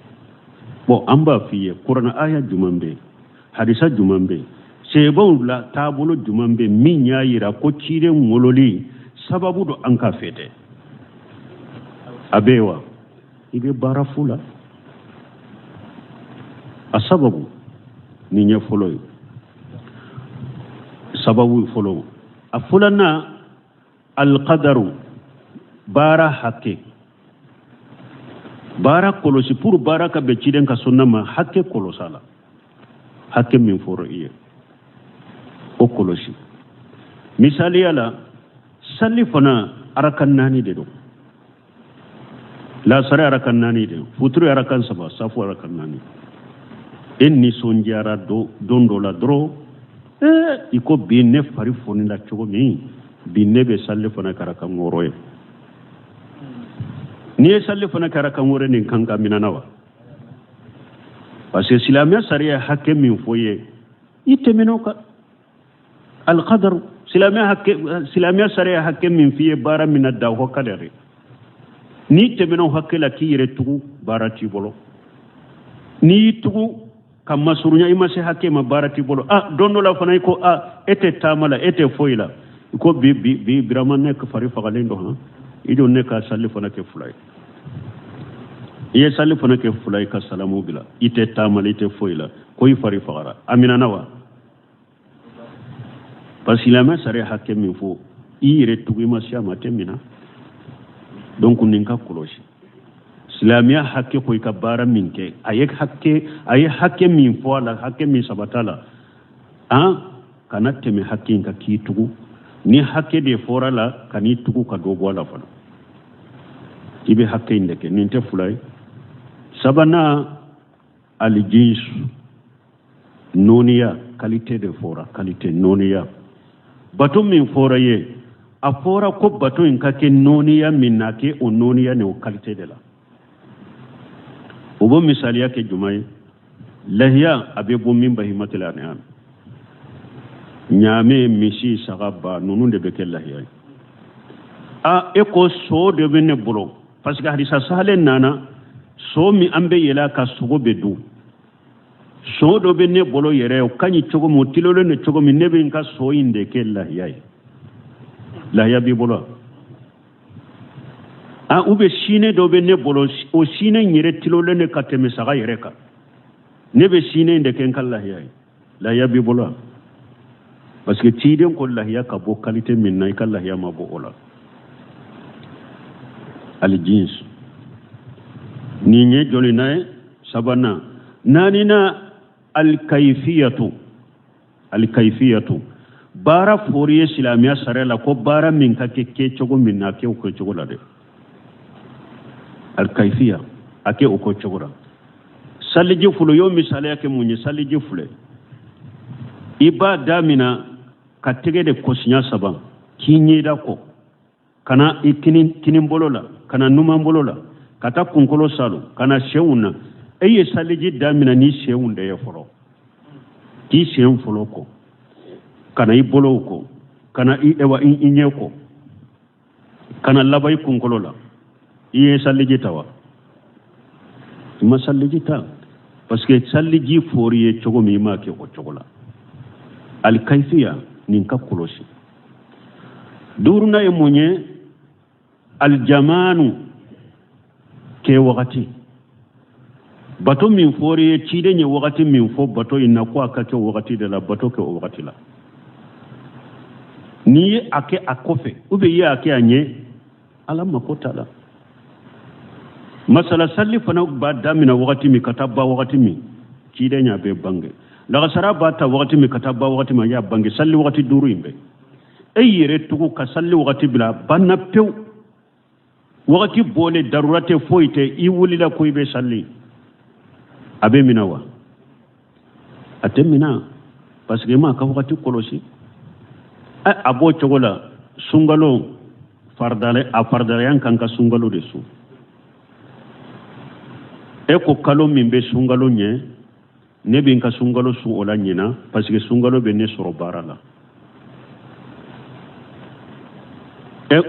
Bon, an b'a f'i ye, kuranɛ aya jumɛn bɛ yen, hadisa jumɛn bɛ yen, sahabaw la taabolo jumɛn bɛ min y'a yira ko ciden wololi sababu don an ka fɛtɛ? A bɛ yen wa? I bɛ baara fu la. A sababu nin ye fɔlɔ ye, sababu fɔlɔ. A filanan, alqadaru, baara hakɛ, baara kɔlɔsi. Pour baara ka bɛn ciden ka sunna ma, hakɛ kɔlɔsi a la. Hakɛ min fɔra i ye, o kɔlɔsi. Misaliya la, sali fana arakan naani de don, lasara arakan naani de, futuru arakan saba, safu arakan naani. E nisɔndiyara don dɔ la dɔrɔn, ee, i ko bi ne fari fonila cogo min, bi ne bɛ sali fana kɛ arakan wɔɔrɔ ye. N'i ye sali fana kɛ arakan wɔɔrɔ, nin kan ka minana wa? Parce que silamɛya sariya hakɛ min fɔ ye, i tɛmɛn'o kan. Alqadaru, silamɛya hakɛ, silamɛya sariya hakɛ min f'i ye baara min na, da o kadari. N'i tɛmɛna o hakɛ la k'i yɛrɛ tugu, baara t'i bolo. N'i y'i tugu ka masurunya, i ma se hakɛ ma, baara t'i bolo. A don dɔ la fana, i ko a e tɛ taama la, e tɛ foyi la, i ko bi bi bi birama ne fari fagalen don, han, i don ne ka sali fana kɛ fila ye. I ye sali fana kɛ fila ye ka salamu bila, i tɛ taama la, i tɛ foyi la, ko i fari fagara. A minana wa? Parce que silamɛ sariya hakɛ min fɔ, i yɛrɛ tugu, i ma se a ma, a tɛ mina. Donc nin ka kɔlɔsi. Silamɛya hakɛ ko i ka baara min kɛ, a ye hakɛ min fɔ a la, hakɛ min sabata la, an kana tɛmɛ hakɛ in kan k'i tugu. Ni hakɛ de fɔra la, kan'i tugu ka dɔ bɔ a la fana. I bɛ hakɛ in de kɛ. Nin tɛ fila ye. Sabanan, alijinsu, nɔɔniya, qualité de fɔra, qualité, nɔɔniya. Bato min fɔra ye, a fɔra ko bato in ka kɛ nɔɔniya min na, kɛ o nɔɔniya ni o qualité de la. O b'o misaliya kɛ jumɛn ye? Lahiya, a bɛ bɔ min bahimatil an'am, ɲaamɛ, misi, saga, ba, ninnu de bɛ kɛ lahiya ye. A e ko so de bɛ ne bolo, parce que hadisa sahalen nana, so min an bɛ yɛlɛ a ka sogo bɛ dun, so dɔ bɛ ne bolo yɛrɛ, o ka ɲi cogo min, o tilolen don cogo min, ne bɛ n ka so in de kɛ lahiya ye. Lahiya b'i bolo a? Ou bien sinɛ dɔ bɛ ne bolo, o sinɛ in yɛrɛ tilolen don ka tɛmɛ saga yɛrɛ kan, ne bɛ sinɛ in de kɛ n ka lahiya ye. Lahiya b'i bolo wa? Parce que ciden ko lahiya ka bɔ qualité min na, i ka lahiya ma bɔ o la. Alijins, nin ye jolina ye? Sabanan. Naaninan, alikayifiyatu. Alikayifiyatu, baara fɔri ye silamɛya sariya la ko baara min ka kɛ kɛcogo min na, a kɛ o kɛcogo la dɛ. Alikayifiya, a kɛ o kɛcogo la. Saliji folo y'o misaliya kɛ mun ye? Saliji filɛ, i b'a damina ka tɛgɛ de ko siɲɛ saba k'i ɲɛda ko, ka na i kinin bolo la, ka na numan bolo la, ka taa kunkolo salo, ka na senw na. E ye saliji damina ni senw de ye fɔlɔ, k'i sen fɔlɔ ko, ka na i bolow ko, ka na i ewa i ɲɛ ko, ka na laban i kunkolo la. I ye saliji ta wa? I ma saliji ta, parce que saliji fɔri ye cogo min, i m'a kɛ o cogo la. Alikayfiya, nin ka kɔlɔsi. Duurunan ye mun ye? Aljamanu, kɛ wagati. Bato min fɔri ye, ciden ye wagati min fɔ bato in na ko a ka kɛ o wagati de la, bato kɛ o wagati la. N'i ye a kɛ a kɔfɛ, ou bien i ye a kɛ a ɲɛ, ala mako t'a la. Masala, sali fana b'a damina wagati min ka taa ban wagati min, ciden y'a bɛɛ bange. Lagasara b'a ta wagati min ka taa ban wagati min, a y'a bange. Sali wagati duuru in bɛɛ, e yɛrɛ tugu ka sali wagati bila, a banna pewu. Wagati bɔlen, darura tɛ, foyi tɛ, i wulila ko i bɛ sali, a bɛ mina wa? A tɛ mina, parce que i m'a ka wagati kɔlɔsi. A b'o cogo la. Sunkalo faridale, a faridaya kan ka sunkalo de sun. E ko kalo min bɛ sunkalo ɲɛ. Ne bɛ n ka sunkalo sun o la ɲinan parce que sunkalo bɛ ne sɔrɔ baara la. E,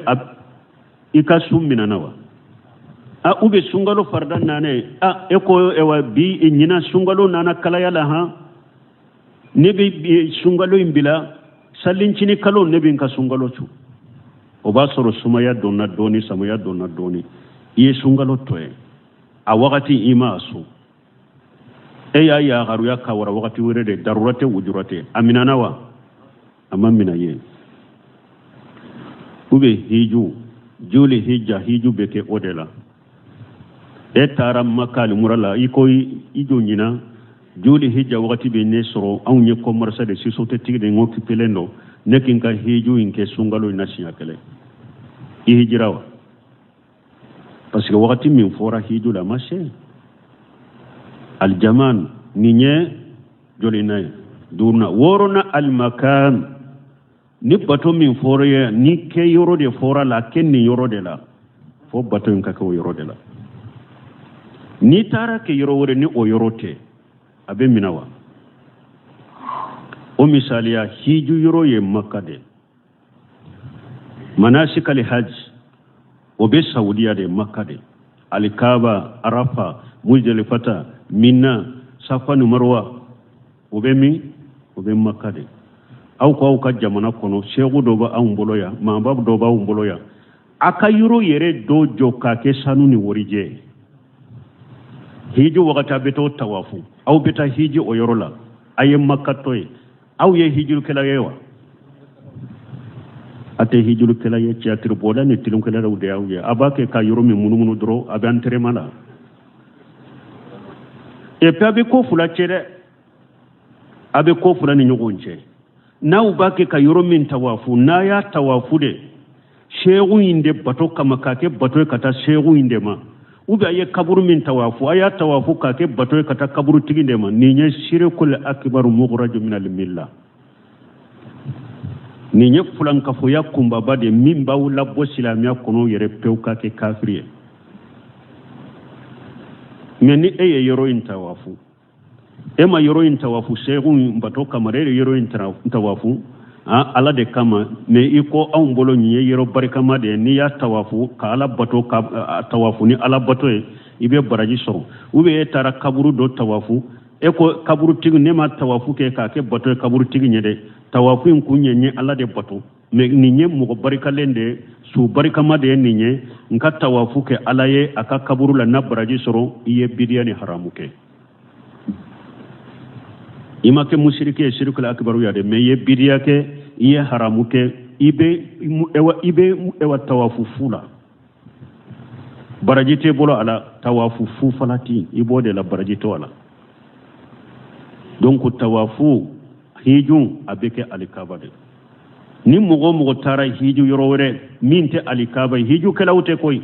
i ka sun minɛna wa? A ou bien sunkalo farida nana a e ko ewa bi ɲinan sunkalo nana kalaya la han, ne bɛ sunkalo in bila salincini kalo, ne bɛ n ka sunkalo sun. O b'a sɔrɔ sumaya donna dɔɔni, samaya donna dɔɔni, i ye sunkalo to ye a wagati i m'a sun, e y'a yagaruya ka wara wagati wɛrɛ de, darura tɛ, wujura tɛ, a minana wa? A ma mina ye. Ou bien hiju joli hija, hiju bɛ kɛ o de la. E taara Maka alimura la, i ko i jɔ ɲinan joli hija wagati bɛ ne sɔrɔ, anw ye commerçant de, société tigi de, n occupélen don, ne k'i ka hiju in kɛ sunkalo in na siɲɛ kelen. I hijira wa? Parce que wagati min fɔra hiju la, a ma se. Aljaman, nin ye jolina ye? Duurunan. Wɔɔrɔnan, almakan. Ni bato min fɔra ye, ni kɛ yɔrɔ de fɔra la, kɛ nin yɔrɔ de la, fo bato in ka kɛ o yɔrɔ de la. N'i taara kɛ yɔrɔ wɛrɛ ni o yɔrɔ tɛ, a bɛ minɛ wa? O misaliya, hiju yɔrɔ ye Maka de. Manasikali hajj, o bɛ Saudiya de, Maka de. Alikaba, Arafa, Muzdalifata, Mina, Safa ni Marwa, o bɛ min? O bɛ Maka de. Aw ko aw ka jamana kɔnɔ, seku dɔ bɛ anw bolo yan, maaba dɔ b'anw bolo yan, a ka yɔrɔ yɛrɛ dɔ jɔ k'a kɛ sanu ni warijɛ ye. Hiji wagati a bɛ t'o tawafu, aw bɛ taa hiji o yɔrɔ la, a ye Maka to yen. Aw ye hijirikɛla ye wa? A tɛ hijirikɛla ye, tiyatiribɔla ni tulonkɛlaw de y'aw ye. A b'a kɛ ka yɔrɔ min munumunu dɔrɔn, a bɛ enterrement la. Et puis a bɛ ko fila cɛ dɛ, a bɛ ko fila ni ɲɔgɔn cɛ. N'aw b'a kɛ ka yɔrɔ min tawafu, n'a y'a tawafu de seegu in de bato kama, k'a kɛ bato ye ka taa seegu in de ma, ou bien a ye kaburu min tawafu, a y'a tawafu k'a kɛ bato ye ka taa kaburutigi de ma, nin ye sirikul akibaru mukhraju minal milla. Nin ye fulankafoya kunbaba de min b'aw labɔ silamɛya kɔnɔ yɛrɛ pewu k'a kɛ kafiri ye. Mais ni e ye yɔrɔ in tawafu, e ma yɔrɔ in tawafu seegu in bato kama, e ye yɔrɔ in tawafu Ala de kama, mais i ko anw bolo nin ye yɔrɔ barikama de ye, n'i y'a tawafu ka Ala bato, ka tawafu ni Ala bato ye, i bɛ baraji sɔrɔ. Ou bien e taara kaburu dɔ tawafu, e ko kaburutigi, ne ma tawafu kɛ k'a kɛ bato ye kaburutigi ɲɛ dɛ, tawafu in kun ye n ye Ala de bato, mais nin ye mɔgɔ barikalen de ye, su barikama de ye nin ye, n ka tawafu kɛ Ala ye a ka kaburu la, na baraji sɔrɔ. I ye bidiya ni haramu kɛ. I ma kɛ musiriki ye, sirikul akibaru ya dɛ, mais i ye bidiya kɛ, i ye haramu kɛ, i bɛ ewa, i bɛ ewa tawafu fu la, baraji t'e bolo a la. Tawafu fu falati, i b'o de la, baraji t'o la. Donc tawafu hiju a bɛ kɛ alikaba de. Ni mɔgɔ o mɔgɔ taara hiju yɔrɔ wɛrɛ min tɛ alikaba ye, hijukɛlaw tɛ koyi,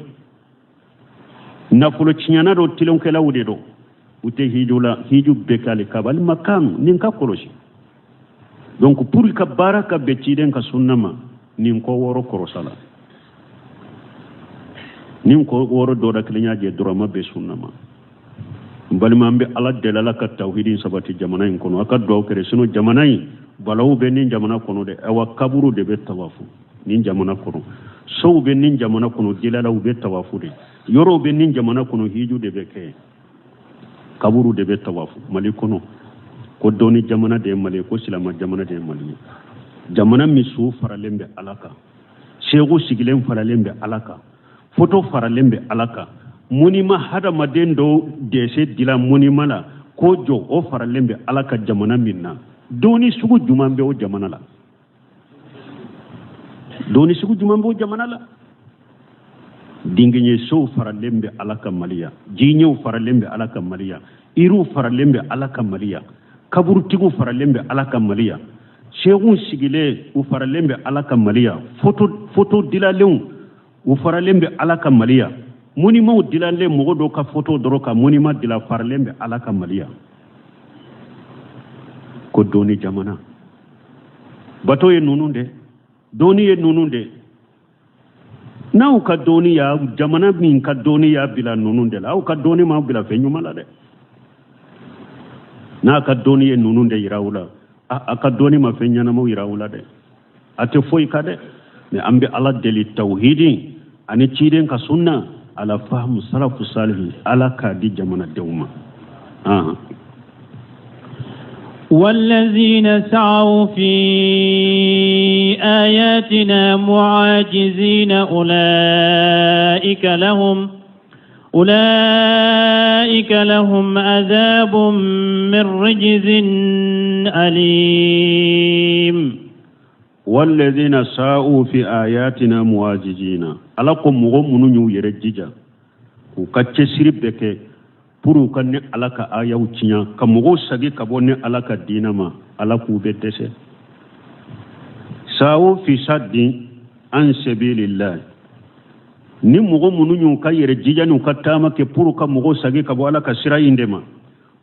nafolo tiɲɛna don, tilenkɛlaw de don, u tɛ hiju la. Hiju bɛ kɛ alikaba, alimakanu, nin ka kɔlɔsi. Donc pour ka baara ka bɛn ciden ka sunna ma, nin ko wɔɔrɔ kɔrɔsa la, nin ko wɔɔrɔ dɔ la kelen y'a jɛ dɔrɔn, a ma bɛn sunna ma. N balima, an bɛ Ala deli, Ala ka tawhidi sabati jamana in kɔnɔ. A ka dugawu kɛrɛ, sinon jamana in balawu bɛ nin jamana kɔnɔ dɛ. Awa, kaburu de bɛ tawafu nin jamana kɔnɔ, sow bɛ nin jamana kɔnɔ, dilalaw bɛ tawafu de, yɔrɔw bɛ nin jamana kɔnɔ, hiju de bɛ kɛ, kaburu de bɛ tawafu Mali kɔnɔ. Ko dɔnni jamana de ye Mali ye, ko silama jamana de ye Mali ye, jamana min su faralen bɛ Ala kan, segu sigilen faralen bɛ Ala kan, foto faralen bɛ Ala kan, monument hadamaden dɔw dɛsɛ dila monument la k'o jɔ, o faralen bɛ Ala kan jamana min na, dɔnni sugu jumɛn bɛ o jamana la? Dɔnni sugu jumɛn b'o jamana la? Dingiɲɛsow faralen bɛ Ala kan Mali yan, jiɲɛw faralen bɛ Ala kan Mali yan, yiriw faralen bɛ Ala kan Mali yan, kaburutigiw faralen bɛ Ala kan Mali yan, seeguw sigilen u faralen bɛ Ala kan Mali yan, foto dilalenw u faralen bɛ Ala kan Mali yan, monimaw dilanlen mɔgɔ dɔw ka foto dɔrɔn ka monima dilan faralen bɛ Ala kan Mali yan. Ko dɔnni jamana, bato ye ninnu de, dɔnni ye ninnu de. N'aw ka dɔnni y'a jamana min ka dɔnni y'a bila ninnu de la, aw ka dɔnni m'aw bila fɛn ɲuman la dɛ. N'a ka dɔnni ye ninnu de yira u la, a ka dɔnni ma fɛn ɲɛnamaw yira u la dɛ, a tɛ foyi ka dɛ. Mais an bɛ Ala deli tawhidi ani ciden ka sunna ala fahamu salafu salihi, Ala k'a di jamanadenw ma. والذين سعوا في آياتنا معاجزين أولئك لهم عذاب من رجز أليم. والذين سعوا في آياتنا معاجزين, Ala ko mɔgɔ minnu y'u yɛrɛ jija k'u ka cɛsiri bɛɛ kɛ pour u ka ni Ala ka ayaw tiɲɛ, ka mɔgɔw sagi ka bɔ ni Ala ka diinɛ ma, Ala k'u bɛ dɛsɛ. سعوا في صد عن سبيل الله, ni mɔgɔ minnu y'u ka yɛrɛ jija n'u ka taama kɛ pour ka mɔgɔw sagi ka bɔ Ala ka sira in de ma,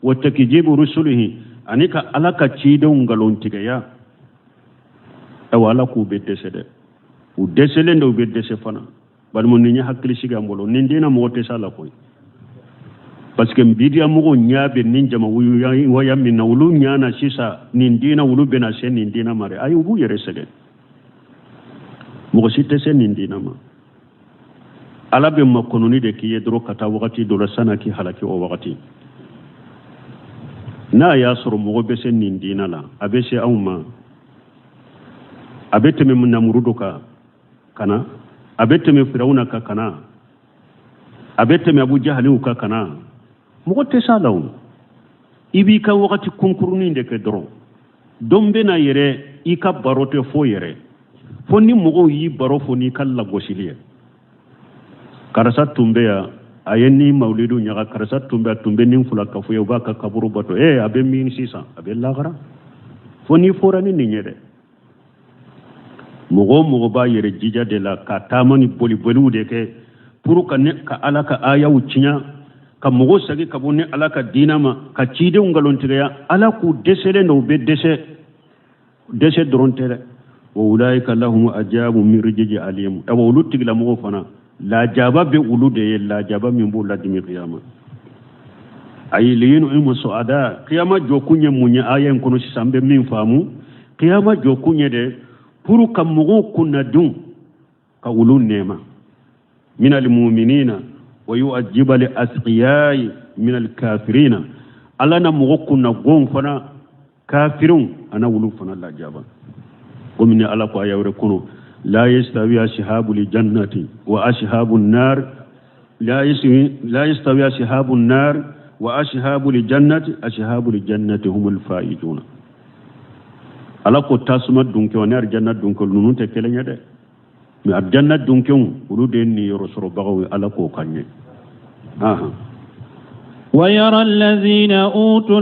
وتكذيب رسله, ani ka Ala ka cidenw nkalontigɛya, ayiwa, Ala k'u bɛ dɛsɛ dɛ. U dɛsɛlen de, u bɛ dɛsɛ fana. Balima, nin ye hakili sigi an bolo. Nin diinɛ, mɔgɔ tɛ s'a la koyi, parce que bidiya mɔgɔw ɲɛ bɛ nin jama waya min na, olu ɲɛ na sisan nin diinɛ, olu bɛna se nin diinɛ ma dɛ. Ayi, u b'u yɛrɛ sɛgɛn. Mɔgɔ si tɛ se nin diinɛ ma. Ala bɛ makɔnɔni de k'i ye dɔrɔn ka taa wagati dɔ la san'a k'i halaki. O wagati n'a y'a sɔrɔ mɔgɔ bɛ se nin diinɛ la, a bɛ se anw ma. A bɛ tɛmɛ Namurudu kan ka na, a bɛ tɛmɛ Firawuna kan ka na, a bɛ tɛmɛ Abu Jahaliw kan ka na. Mɔgɔ tɛ s'a la. O i b'i ka wagati kunkurunin de kɛ dɔrɔn. Don bɛ na yɛrɛ, i ka baro tɛ fɔ yɛrɛ, fo ni mɔgɔw y'i baro fɔ n'i ka lagosili ye. Karisa tun bɛ yan, a ye ni mawulidu ɲaga. Karisa tun bɛ, a tun bɛ nin fila kafo ye, u b'a ka kaburu bato. Ee, a bɛ min sisan? A bɛ lagara. Fo n'i fɔra ni nin ye dɛ. Mɔgɔ o mɔgɔ b'a yɛrɛ jija de la ka taama ni boliboliw de kɛ pour ka ne ka Ala ka ayaw tiɲɛ, ka mɔgɔw sagi ka bɔ ni Ala ka diinɛ ma, ka cidenw nkalontigɛya, Ala k'u dɛsɛlen don, u bɛ dɛsɛ. Dɛsɛ dɔrɔn tɛ dɛ. وأولئك لهم عذاب من رجز أليم. Awa, olu tigilamɔgɔw fana, lajaba bɛ olu de ye, lajaba min b'u ladimi kiyama. Ayi, لينعم السعداء. Kiyama jɔkun ye mun ye? Aya in kɔnɔ sisan, an bɛ min faamu, kiyama jɔkun ye de pour ka mɔgɔw kunnadun, ka olu nɛɛma, من المؤمنين ويعذب الأشقياء من الكافرين. Ala na mɔgɔ kunna gon fana, kafirun, ana wulu fana lajaba. Komi ni Ala ko aya wɛrɛ kɔnɔ: لا يستوي أصحاب الجنة وأصحاب النار، لا يستوي أصحاب النار وأصحاب الجنة، أصحاب الجنة هم الفائزون. Ala ko tasuma dunkew ani arijanna dunkew, ninnu tɛ kelen ye dɛ. Mais arijanna dunkew, olu de ye niyɔrɔ sɔrɔbagaw ye. Ala k'o kan ye. ويرى الذين أوتوا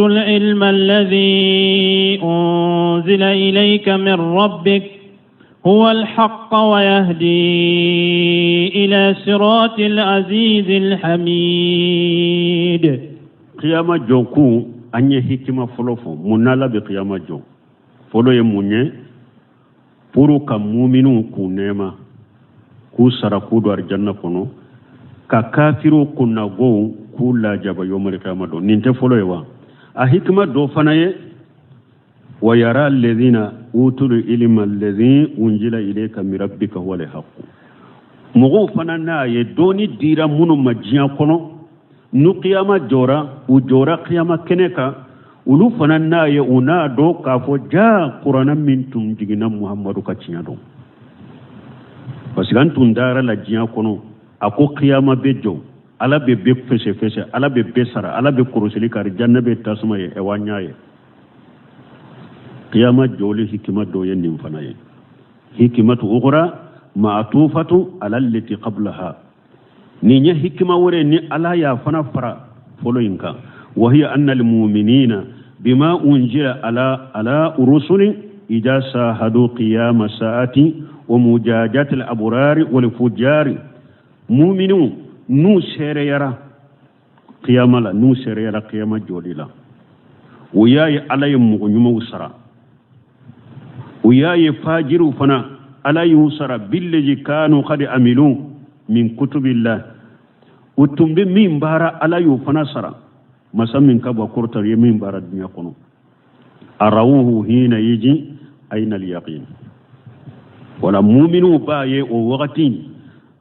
العلم الذي أنزل إليك من ربك هو الحق ويهدي إلى صراط العزيز الحميد. Kiyama jɔkun, an ye hikima fɔlɔ fɔ. Mun n'Ala bɛ kiyama jɔ? Fɔlɔ ye mun ye? Pour ka muminiw k'u nɛɛma, k'u sara, k'u don arijanna kɔnɔ, ka kafiriw kunnagow k'u lajaba yomali kiyama don. Nin tɛ fɔlɔ ye wa? A hikima dɔ fana ye: ويرى الذين أوتوا العلم الذي أنزل إليك من ربك هو الحق. Mɔgɔw fana n'a ye dɔɔni dira minnu ma diɲɛ kɔnɔ, nu kiyama jɔra, u jɔra kiyama kɛnɛ kan, olu fana n'a ye, u n'a dɔn k'a fɔ ja kuranna min tun jiginna Muhamadu ka tiɲɛ dɔn, parce que an tun dara la diɲɛ kɔnɔ. A ko kiyama bɛ jɔ, Ala bɛ bɛɛ fɛsɛ fɛsɛ, Ala bɛ bɛɛ sara, Ala bɛ kɔrɔsili kari, janna bɛ tasuma ye. Ɛwa, n y'a ye kiyama jɔli hikima dɔ ye nin fana ye. حكمة أخرى معطوفة على التي قبلها. Nin ye hikima wɛrɛ ni Ala y'a fana fara fɔlɔ in kan. وهي أن المؤمنين بما أنزل على الرسل إذا شاهدوا قيام الساعة ومجازاة الأبرار والفجار. Muminu n'u seereyara kiyama la, n'u seereyara kiyama jɔli la, o y'a ye Ala ye mɔgɔ ɲumanw sara, o y'a ye fajiriw fana, Ala y'u sara بالذي كانوا قد عملوا من كتب الله. U tun bɛ min baara, Ala y'o fana sara. Masa min ka bon kɔrɔta ye min baara diɲɛ kɔnɔ. Arawuhu hina yiji ayna al-yaqin. Wala muminu b'a ye o wagati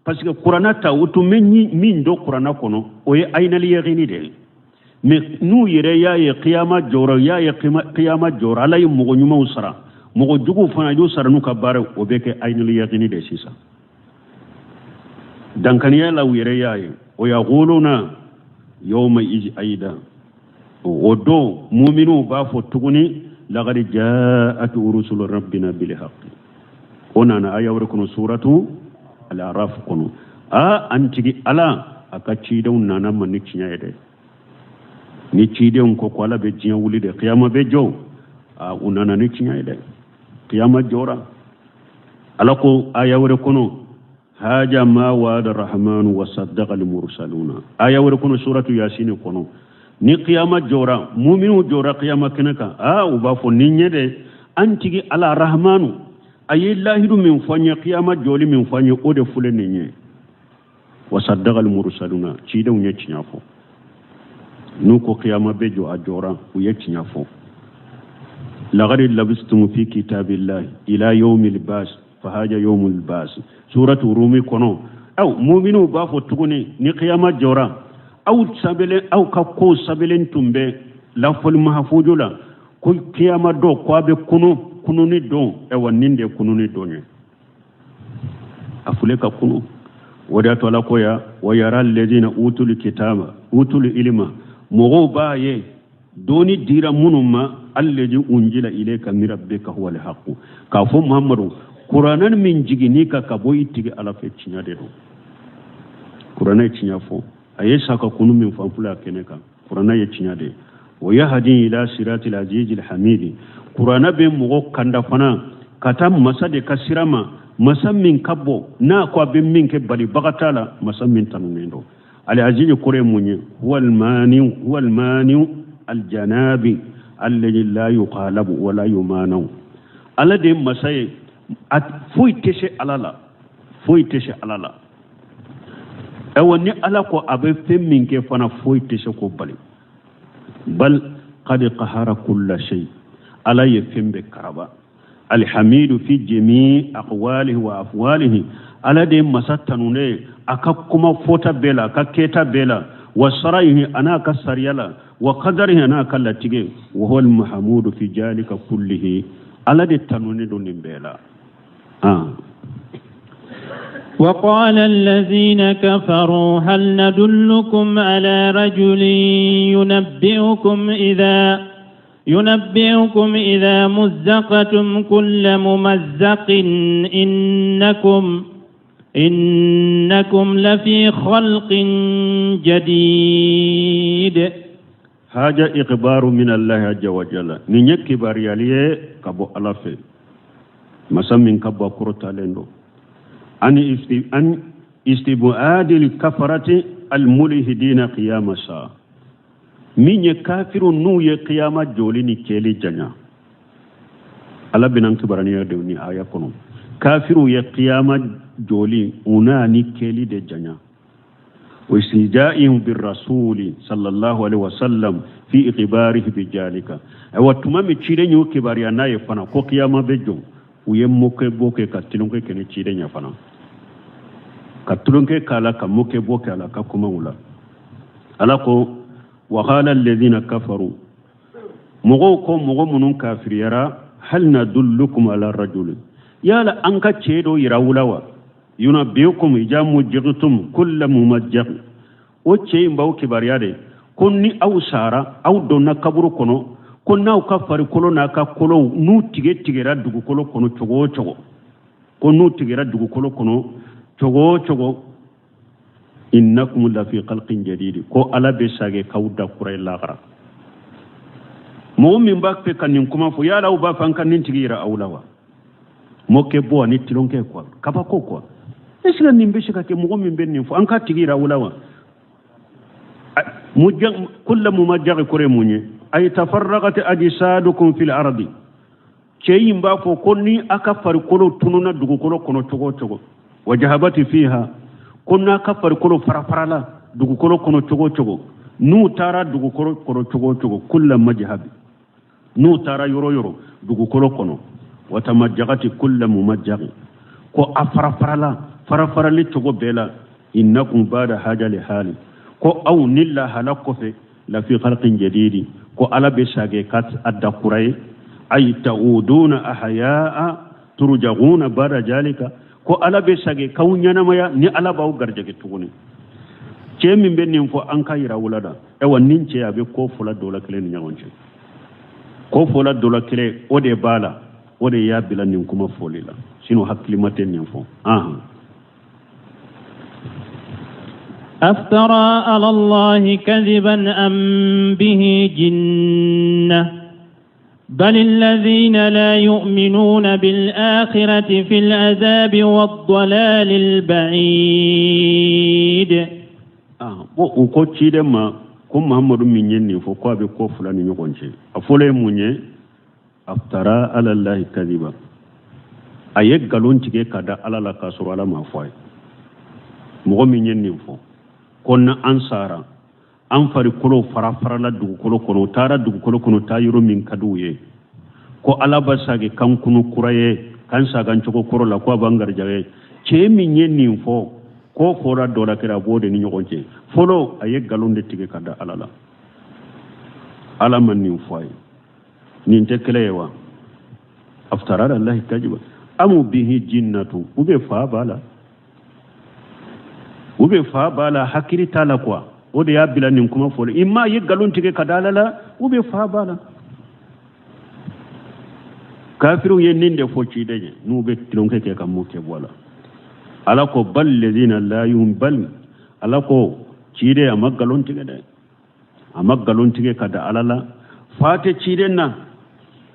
parce que kuranna ta u tun bɛ min dɔn kuranna kɔnɔ o ye ayna al-yaqini de ye. Mais n'u yɛrɛ y'a ye kiyama jɔra, y'a ye kiyama jɔra, Ala ye mɔgɔ ɲumanw sara, mɔgɔ juguw fana y'u sara n'u ka baara, o bɛ kɛ ayna al-yaqini de sisan. Dankaniya la u yɛrɛ y'a ye o yaquluna yawma izi ayida. O don muminuw b'a fɔ tuguni laqad ja'at rusulu rabbina bil haqqi. O nana aya wɛrɛ kɔnɔ suratu al-araf kɔnɔ. A an tigi Ala a ka cidenw nana ma ni tiɲɛ ye dɛ. Ni cidenw ko ko Ala bɛ diɲɛ wuli de, kiyama bɛ jɔ, a u nana ni tiɲɛ ye dɛ. Kiyama jɔra. Ala ko aya wɛrɛ kɔnɔ haja ma wa'ada rahmanu wa saddaqa al-mursaluna. Aya wɛrɛ kɔnɔ suratu yasin kɔnɔ ni kiyama jɔra, muminuw jɔra kiyama kɛnɛ kan, a u b'a fɔ ni ɲɛ dɛ, an tigi Ala rahmanu a ye lahidu min fɔ an ye, kiyama jɔli min fɔ an ye, o de filɛ nin ye. Wa saddaqa al-mursaluna, cidenw ye tiɲɛ fɔ. N'u ko kiyama bɛ jɔ, a jɔra, u ye tiɲɛ fɔ. Laqad labistum fi kitabillahi ila yawmil bas fa haja yawmul bas. Suratu rumi kɔnɔ aw muminuw b'a fɔ tuguni ni kiyama jɔra, aw sabelen, aw ka ko sabelen tun bɛ lafɔli mahafuju la ko kiyama dɔ ko a bɛ kunu, kununi don. Ayiwa nin de ye kununi don ye, a fule ka kunu. O de y'a to Ala ko ya wa yara alladhina utul kitaba utul ilma, mɔgɔw b'a ye dɔnni dira minnu ma, alladhi unzila ilayka min rabbika huwa alhaqu, k'a fɔ Muhammadu kuranɛ min jiginni ka ka bɔ i tigi Ala fɛ tiɲɛ de don. Kuranɛ ye tiɲɛ fɔ, a ye sa ka kunu min fɔ an filɛ a kɛnɛ kan, kuranɛ ye tiɲɛ de ye. O yahdi ila siratil azizil hamidi, kuranɛ bɛ mɔgɔ kanda fana ka taa masa de ka sira ma, masa min ka bɔ n'a ko a bɛ min kɛ balibaga t'a la, masa min tanunen don. Al-aziz kɔrɔ ye mun ye? Huwa al-mani, huwa al-mani al-janabi alladhi la yuqalabu wa la yumanu. Ala de ye masa ye, a foyi tɛ se Ala la, foyi tɛ se Ala la. Ayiwa ni Ala ko a bɛ fɛn min kɛ fana, foyi tɛ se k'o bali. Bal qad qahara kulla shay, Ala ye fɛn bɛɛ karaba. Alhamidu fi jami aqwalihi wa afwalihi, Ala de ye masa tanunen ye a ka kuma fɔta bɛɛ la, a ka kɛta bɛɛ la, wa sarayihi a n'a ka sariya la, wa qadarihi a n'a ka latigɛ, wa huwa almahamudu fi jalika kullihi, Ala de tanunen don nin bɛɛ la. وقال الذين كفروا هل ندلكم على رجل ينبئكم إذا مزقتم كل ممزق إنكم لفي خلق جديد. هذا إخبار من الله عز وجل، نيني كبار ياليه كبو الله في مسا من كبو كرة لندو أن استبعاد الكفرة الملحدين قيام الساعة، min ye kafiru n'u ye kiyama joli ni kɛli janya. Ala bɛna kibaraniya de ni aya kɔnɔ, kafiru ye kiyama joli u n'a ni kɛli de janya. Wa istija'ihim birrasuli sallallahu alaihi wasallam fi ikhbarihi bijalika. Ayiwa tuma min ciden y'u kibaruya n'a ye fana ko kiyama bɛ jɔ, u ye mokɛ bɔ kɛ ka tulonkɛ kɛ ni ciden ye fana, ka tulonkɛ k'a la, ka mokɛ bɔ kɛ a la ka kumaw la. Ala ko wa qala alladhina kafaru, mɔgɔw ko mɔgɔ minnu kafiriyara, hal nadullukum ala rajulin, yala an ka cɛ dɔ yira aw la wa, yunabbiukum idha mujjitum kulla mumajjaq. O cɛ in b'aw kibaruya de ko ni aw sara, aw donna kaburu kɔnɔ, ko n'aw ka farikolo n'a ka kolow n'u tigɛ tigɛra dugukolo kɔnɔ cogo o cogo, ko n'u tigɛra dugukolo kɔnɔ cogo o cogo, innakum lafi khalqin jadid, ko Ala bɛ sage k'aw da kura ye lahara. Mɔgɔ min b'a fɛ ka nin kuma fɔ, yala aw b'a fɛ an ka nin tigi yira aw la wa? Mɔkɛ bɔ ani tulonkɛ quoi, kabako quoi. Est ce que nin bɛ se ka kɛ? Mɔgɔ min bɛ nin fɔ, an k'a tigi yira aw la wa? Kulla mumajjaqi kɔrɔ ye mun ye? Ay tafarraqat ajsadukum fil ardi. Cɛ in b'a fɔ ko ni a ka farikolo tununa dugukolo kɔnɔ cogo o cogo, wa jahabati fiha, ko n'a ka farikolo farafarala dugukolo kɔnɔ cogo o cogo, N'u taara dugukolo kɔrɔ cogo o cogo, kulla majhabi, n'u taara yɔrɔ yɔrɔ dugukolo kɔnɔ, watamajagati kulla mumajjagi, ko a farafarala farafarali cogo bɛɛ la, innakum bada hajali hali, ko aw ni lahala kɔfɛ, lafi khalqin jadidi, ko ala bɛ sage ka a da kura ye, ay ta'uduna ahyaa turja'una bada jalika, ko ala bɛ sage k'aw ɲɛnamaya ni ala b'aw garijɛgɛ tuguni. Cɛ min bɛ nin fɔ an ka yira wula da, ayiwa nin cɛ a bɛ ko fɔla dɔ la kelen ni ɲɔgɔn cɛ, ko fɔla dɔ la kelen o de b'a la, o de y'a bila nin kuma fɔli la, sinon hakilima tɛ nin fɔ. Ahan. أفترى على الله كذبا أم به جنة بل الذين لا يؤمنون بالآخرة في العذاب والضلال البعيد. Bon, u ko ciden ma ko Mahamadu min ye nin fɔ, ko a bɛ ko fila ni ɲɔgɔn cɛ. A fɔlɔ ye mun ye? Aftara alallahi kadiba, a ye nkalon tigɛ ka da ala la k'a sɔrɔ ala m'a fɔ a ye. Mɔgɔ min ye nin fɔ ko na an sara, an farikolo fara farala dugukolo kɔnɔ, u taara dugukolo kɔnɔ taa yɔrɔ min ka di u ye, ko ala ba sage kan kunu kura ye, kan sagan cogo kɔrɔ la, ko a b'an garijɛgɛ. Cɛ min ye nin fɔ, ko fɔra dɔ la kɛra, a b'o de ni ɲɔgɔn cɛ. Fɔlɔ, a ye nkalon de tigɛ ka da ala la, ala ma nin fɔ a ye. Nin tɛ kɛlɛ ye wa? Aftara alallahi kajiba amu bihi jinnatu, u bɛ fa b'a la, u bɛ fa b'a la, hakili t'a la quoi. O de y'a bila nin kuma fɔli. I m'a ye nkalon tigɛ ka da ala la, u bɛ fa b'a la. Kafiriw ye nin de fɔ ciden ye, n'u bɛ tulonkɛ kɛ ka mun kɛ bɔ a la. Ala ko bal ladina la yu'min, bal, ala ko ciden a ma nkalon tigɛ dɛ, a ma nkalon tigɛ ka da ala la. Fa tɛ ciden na.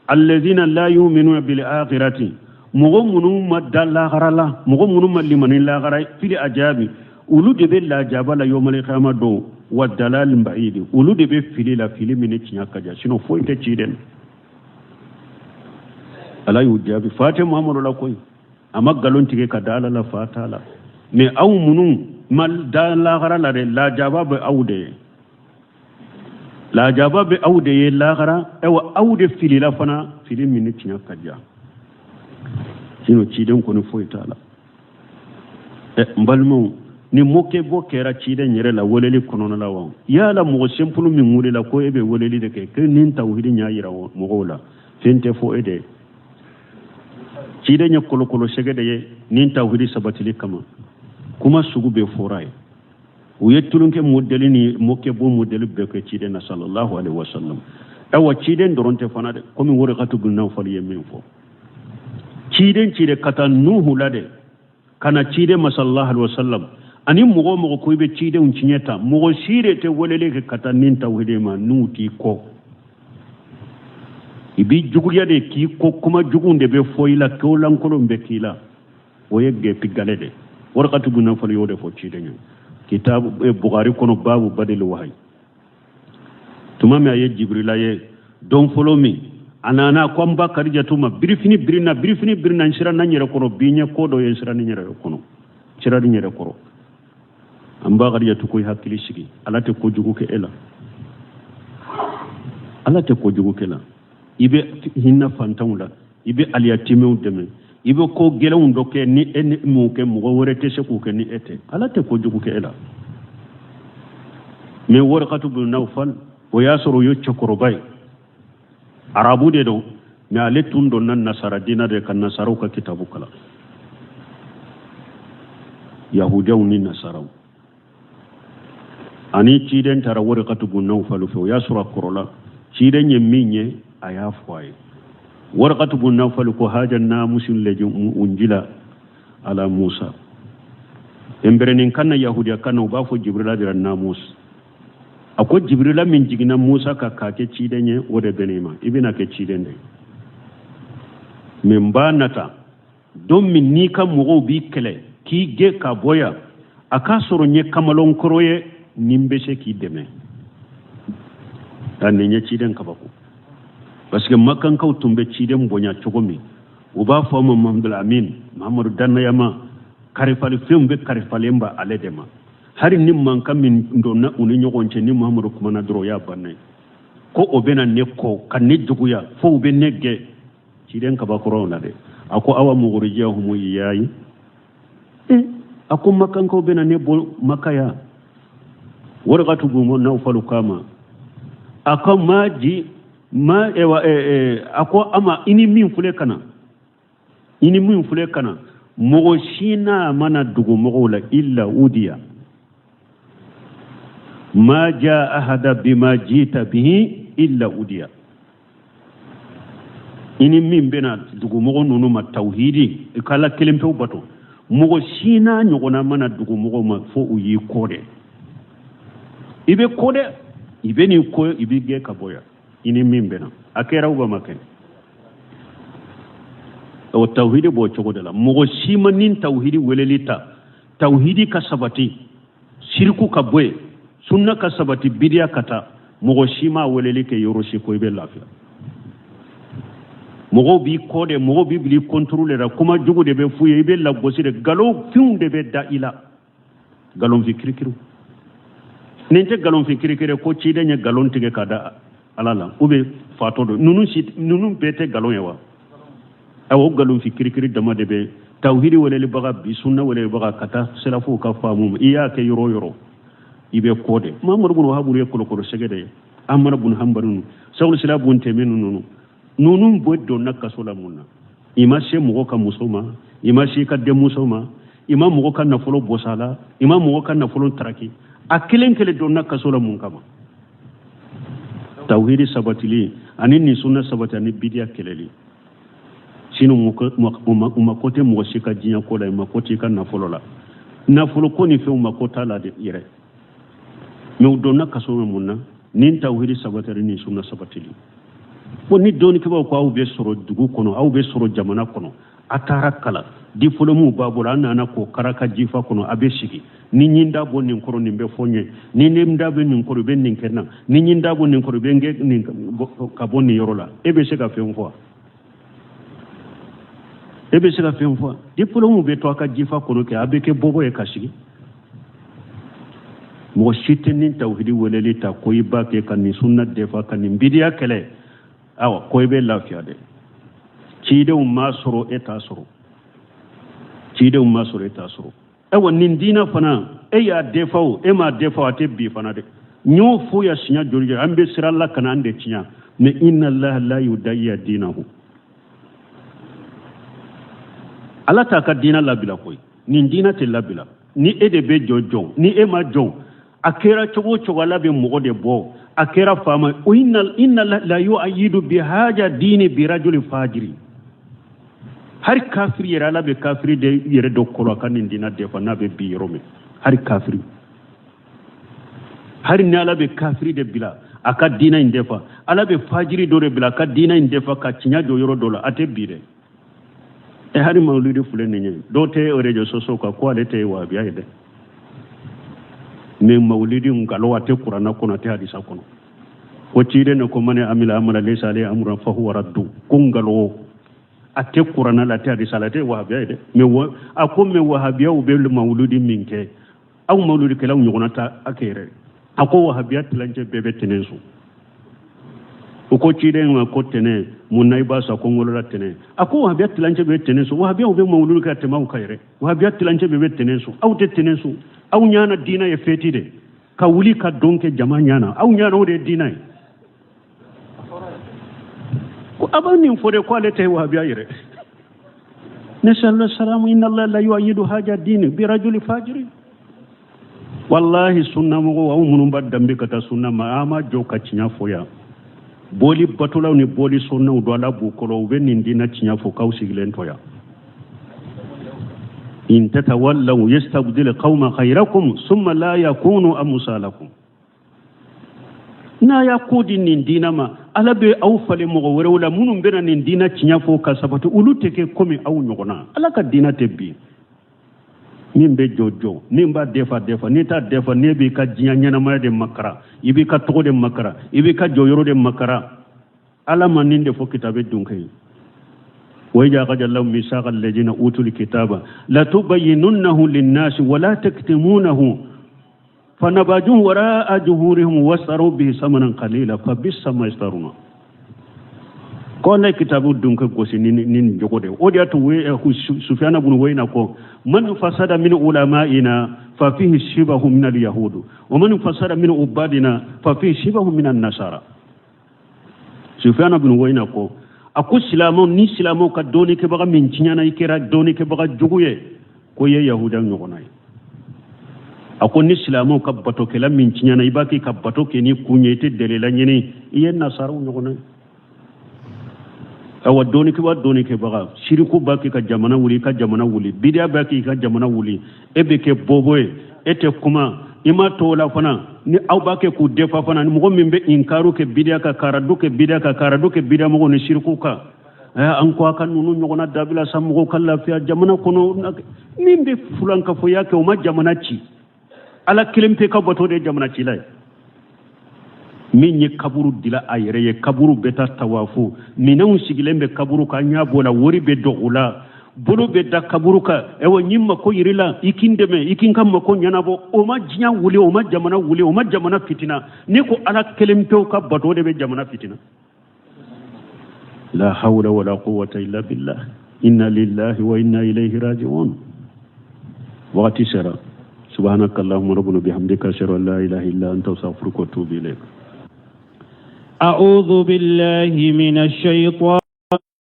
Alladina la yu'minuna bil akhirati, mɔgɔ minnu ma da lahara la, mɔgɔ minnu ma limani lahara, fili ajabi, olu de bɛ lajaba la yawmal qiyamah don, wa dalalin ba'idi, olu de bɛ fili la, fili min ni tiɲɛ ka jan, sinon foyi tɛ ciden. Ala y'u jaabi, fa tɛ Muhamadu la koyi, a ma nkalon tigɛ ka da ala la, fa t'a la. Mais aw minnu ma da lahara la dɛ, lajaba bɛ aw de ye, lajaba bɛ aw de ye lahara. Ayiwa, aw de filila fana, fili min ni tiɲɛ ka jan, sinon ciden kɔni foyi t'a la. Ɛ, n balimaw, ni mɔkɛ bɔ kɛra ciden yɛrɛ la weleli kɔnɔna la wa, yala mɔgɔ simple min wulila ko e bɛ weleli de kɛ, ko nin tawhidi ɲa yira mɔgɔw la, fɛn tɛ fɔ e de ye. Ciden ye kolokolo sɛgɛ de ye nin tawhidi sabatili kama. Kuma sugu bɛɛ fɔra ye, u ye tulonkɛ modɛli ni mɔkɛ bɔ modɛli bɛɛ kɛ ciden na sallallahu alaihi wasallam. Ayiwa, ciden dɔrɔn tɛ fana dɛ, komi Warakatu bin Nawfal ye min fɔ, ciden ciden ka taa Nuhu la dɛ, ka na ciden ma sallallahu alaihi wasallam, ani mɔgɔ o mɔgɔ ko i bɛ cidenw tiɲɛ ta, mɔgɔ si de tɛ weleli kɛ ka taa nin tawhidi ma n'u t'i kɔ. I b'i juguya de k'i kɔ, kuma jugu de bɛ fɔ i la, kolankolon bɛ k'i la, o ye gɛpi gale de. Warakatu bin Nawfal y'o de fɔ ciden ye kitabu Bukhari kɔnɔ, babu badil wahayi. Tuma min a ye Jibrila ye don fɔlɔ min, a nana ko n ba Kadijatu ma, birifini birinna, birifini birinna, n siranna n yɛrɛ kɔrɔ, bi n ye ko dɔ ye, n siranna n yɛrɛ kɔnɔ, n siranna n yɛrɛ kɔrɔ. An ba Kadijatu ko i hakili sigi, ala tɛ kojugu kɛ e la, ala tɛ kojugu kɛ la. I bɛ hinɛ fantanw la, i bɛ aliyatimɛw dɛmɛ, i bɛ ko gɛlɛnw dɔ kɛ ni e ni m'o kɛ, mɔgɔ wɛrɛ tɛ se k'o kɛ ni e tɛ. Ala tɛ kojugu kɛ e la. Mais Warakatu bin Nawfal, o y'a sɔrɔ o ye cɛkɔrɔba ye, arabu de don, mais ale tun donna nasara diina de ka nasaraw ka kitabu kalan, yahudiyaw ni nasaraw. Ani ciden taara Warakatu bin Nawfal fɛ, o y'a sɔrɔ a kɔrɔla. Ciden ye min ye, a y'a fɔ a ye. Warakatu bin Nawfal ko haja namusu leji unjila ala Musa emberenin kan na, yahudiya kan na, u b'a fɔ Jibrila dira namus. A ko Jibrila min jiginna Musa kan k'a kɛ ciden ye, o de bɛ ne ma, i bɛna kɛ ciden de ye. Mais n b'a nata don min n'i ka mɔgɔw b'i kɛlɛ k'i gɛn ka bɔ yan, a k'a sɔrɔ n ye kamalenkɔrɔ ye ni n bɛ se k'i dɛmɛ. Nka nin ye ciden kabako, parce que makankaw tun bɛ ciden bonya cogo min, u b'a fɔ a ma Mahamadu Amin, Mahamadu dannayama, karifalifɛnw bɛ karifalen ba ale de ma. Hari ni mankan min donna u ni ɲɔgɔn cɛ, ni Muhamadu kumana dɔrɔn, o y'a bannen ye. Ko o bɛna ne kɔ ka ne juguya fo u bɛ ne gɛn. Ciden kabakɔrɔw la dɛ. A ko awa mukhrijiyahumu iyayi. A ko makankaw bɛna ne bɔ Maka yan. Warakatu bun Nawfalu kama a ko ma ji ma ewa a ko ama i ni min filɛ ka na, i ni min filɛ ka na, mɔgɔ si n'a ma na dugu mɔgɔw la illa udiya ma ja ahada bima jita bihi illa udiya. I ni min bɛna dugumɔgɔ ninnu ma tawhidi, i ka Ala kelen pewu bato, mɔgɔ si n'a ɲɔgɔnna ma na dugumɔgɔw ma fo u y'i kɔ dɛ. I bɛ kɔ dɛ, i bɛ n'i kɔ, i b'i gɛn ka bɔ yan. I ni min bɛna, a kɛra ou ma kɛ? O tawhidi b'o cogo de la. Mɔgɔ si ma ni tawhidi weleli ta, tawhidi ka sabati, siriku ka bɔ yen, sunna ka sabati, bidiya ka taa, mɔgɔ si ma weleli kɛ yɔrɔ si ko i bɛ lafiya. Mɔgɔw b'i kɔ de, mɔgɔw b'i bila i kɔntoro de la, kuma jugu de bɛ f'u ye, i bɛ lagosi de, nkalonfinw de bɛ da i la, nkalonfin kirikiriw. Nin tɛ nkalonfin kirikiri ko ciden ye nkalon tigɛ ka da Ala la ou bien fatɔ don. Ninnu si, ninnu bɛɛ tɛ nkalon ye wa? Awɔ, o nkalonfin kirikiri dama de bɛ tawhidi welelibaga bi, sunna welelibaga ka taa sirafow ka faamu ma. I y'a kɛ yɔrɔ o yɔrɔ, i bɛ kɔ de. Muhamadu bun Wahabu ye kolokolo sɛgɛ de ye, Amara bun Hanbali ninnu, Sɛkul Islam bun Tɛmi ninnu, ninnu bɛɛ donna kaso la mun na? I ma se mɔgɔ ka muso ma, i ma se i ka denmuso ma, i ma mɔgɔ ka nafolo bɔsa la, i ma mɔgɔ ka nafolo taraki. A kelen kelen donna kaso la mun kama? Tawhidi sabatili ani nin sunna sabati ani bidiya kɛlɛli. Sinon u mako tɛ mɔgɔ si ka diɲɛ ko la, u mako t'i ka nafolo la, nafolo ko ni fɛnw mako t'a la de yɛrɛ. Mais u donna kaso la mun na? Nin tawhidi sabatili ni sunna sabatili. Bon, ni dɔnnikɛbaaw ko aw bɛ sɔrɔ dugu kɔnɔ, aw bɛ sɔrɔ jamana kɔnɔ, a taara kalan, diplôme b'a bolo, a nana k'o kara ka jifa kɔnɔ, a bɛ sigi ni ɲin da bɔ nin kɔrɔ, nin bɛ fɔ n ye, ni ne da bɛ nin kɔrɔ, i bɛ nin kɛ n na, ni ɲin da bɔ nin kɔrɔ, i bɛ n kɛ nin ka bɔ nin yɔrɔ la. E bɛ se ka fɛn fɔ wa? E bɛ se ka fɛn fɔ? Diplôme bɛ to a ka jifa kɔnɔ kɛ, a bɛ kɛ bɔbɔ ye ka sigi. Mɔgɔ si tɛ nin tawhidi weleli ta ko i b'a kɛ ka nin sunna defa, ka nin bidiya kɛlɛ, awa ko i bɛ lafiya dɛ. Cidenw m'a sɔrɔ, e t'a sɔrɔ. Cidenw m'a sɔrɔ, e t'a sɔrɔ. Ayiwa, nin diinɛ fana, e y'a defa o, e m'a defa o, a tɛ bi fana dɛ. N y'o fɔ ya siɲɛ joli joli, an bɛ siran la kana an de tiɲɛ. Mais inna allaha la yudayiya dinahu, Ala t'a ka diinɛ labila koyi. Nin diinɛ tɛ labila ni e de bɛ jɔ jɔn, ni e ma jɔn. A kɛra cogo o cogo, Ala bɛ mɔgɔ de bɔ, a kɛra faama. O inna la yu'ayyidu bi haja dini bi rajuli fajiri. Hari kafiri yɛrɛ, Ala bɛ kafiri de yɛrɛ dɔ kɔrɔ a ka nin diinɛ defa n'a bɛ bi yɔrɔ min. Hari kafiri, hari ni Ala bɛ kafiri de bila a ka diinɛ in defa, Ala bɛ fajiri dɔ de bila a ka diinɛ in defa ka tiɲɛ jɔ yɔrɔ dɔ la, a tɛ bi dɛ. E hari mawuludi filɛ nin ye, dɔw tɛ réseaux sociaux kan ko ale tɛ wahabiya ye dɛ. Mais mawuludi nkalon, a tɛ kuranna kɔnɔ, a tɛ hadisa kɔnɔ. Ko ciden ne ko mani amila amala laysa alayhi amruna fahuwa raddu, ko nkalon, a tɛ kuranna la, a tɛ hadisa la, a tɛ wahabiya ye dɛ. Mais a ko mais wahabiyaw bɛ mawuludi min kɛ, aw mawuludikɛlaw ɲɔgɔnna ta a kɛ yɛrɛ. A ko wahabiya tilancɛ bɛɛ bɛ tɛnɛn so. O ko ciden ma ko tɛnɛn mun na i b'a sɔn? Ko n wolola tɛnɛn. A ko wahabiya tilancɛ bɛ tɛnɛn so. Wahabiyaw bɛ mawuludi kɛ ka tɛmɛ aw kan yɛrɛ. Wahabiya tilancɛ bɛɛ bɛ tɛnɛn so, aw tɛ tɛnɛn so. Aw ɲana diinɛ ye fɛti de ka wuli ka don kɛ jama ɲana, aw ɲana o de ye diinɛ ye. Ko a b'a nin fɔ de ko ale tɛ wahabiya yɛrɛ. Nasallahu salamu, inna Allah la yu'ayyidu haja dini bi rajuli fajiri. Wallahi sunnamɔgɔw, aw minnu b'a danbe ka taa sunna ma, an ma jɔ ka tiɲɛ fɔ yan. Boli batolaw ni boli sɔnnaw don, Ala b'u kɔrɔ, u bɛ nin diinɛ tiɲɛ fɔ k'aw sigilen to yan. In tatawallaw yastabdil qawma khayrakum summa la yakunu amsalakum. N'a y'a ko di nin diinɛ ma, Ala bɛ aw falen mɔgɔ wɛrɛw la minnu bɛna nin diinɛ tiɲɛ fɔ ka sabati, olu tɛ kɛ komi aw ɲɔgɔnna. Ala ka diinɛ tɛ bin. Min bɛ jɔ jɔ, min b'a defa defa, n'i t'a defa, n'e b'i ka diɲɛ ɲɛnamaya de makara, i b'i ka tɔgɔ de makara, i b'i ka jɔyɔrɔ de makara. Ala ma nin de fɔ kitabe dun kɛ ye. Wa idha akhadha Allahu mithaqa alladhina utul kitaba latubayyinunnahu linnasi wa la taktumunahu. Fanabajuhu wara'a zuhurihim washtaraw bihi samanan qalila fa bisa ma yashtaruna. Ko ne kitabu dun kɛ gosi ni nin jogo de o de y'a to Sufiyana bunu Uyayina ko man fasada min ulama'ina fa fihi shibahu min al-yahud wa man fasada min ubadina fa fihi shibahu min an-nasara. Sufiyana bunu Uyayina ko a ko silamɛw ni silamɛw ka dɔnnikɛbaga min tiɲɛna i kɛra dɔnnikɛbaga jugu ye ko i ye yahuda ɲɔgɔnna ye. A ko ni silamɛw ka batokɛla min tiɲɛna i b'a k'i ka bato kɛ ni kun ye i tɛ delila ɲini i ye nasaraw ɲɔgɔnna ye. Awa dɔnnikɛbaga dɔnnikɛbaga siriku b'a kɛ ka jamana wuli i ka jamana wuli bidiya b'a kɛ i ka jamana wuli e bɛ kɛ bobo ye e tɛ kuma i ma to o la fana ni aw b'a kɛ k'u defa fana ni mɔgɔ min bɛ inkaru kɛ bidiya kan ka radu kɛ bidiya kan ka radu kɛ bidiya mɔgɔw ni siriku kan an ko a ka ninnu ɲɔgɔnna dabila sa mɔgɔw ka lafiya jamana kɔnɔ min bɛ fulankafoya kɛ o ma jamana ci ala kelen pe ka bato de ye jamana cila ye min ye kaburu dila a yɛrɛ ye kaburu bɛ taa tawafu minɛnw sigilen bɛ kaburu kan ɲɛ b'o la wari bɛ don o la bolo bɛ da kaburu kan ɛwɔ n mako yir'i la i k'i dɛmɛ i k'i ka mako ɲɛnabɔ o ma diɲɛ wuli o ma jamana wuli o ma jamana fitina n'i ko ala kelen pewu ka bato de bɛ jamana fitina la hawla wala quwwata illa billah inna lillahi wa inna ilayhi raji'un wagati sera subhanaka allahumma rabbana bihamdika ashhadu an la ilaha illa anta astaghfiruka wa atubu ilayk أعوذ بالله من الشيطان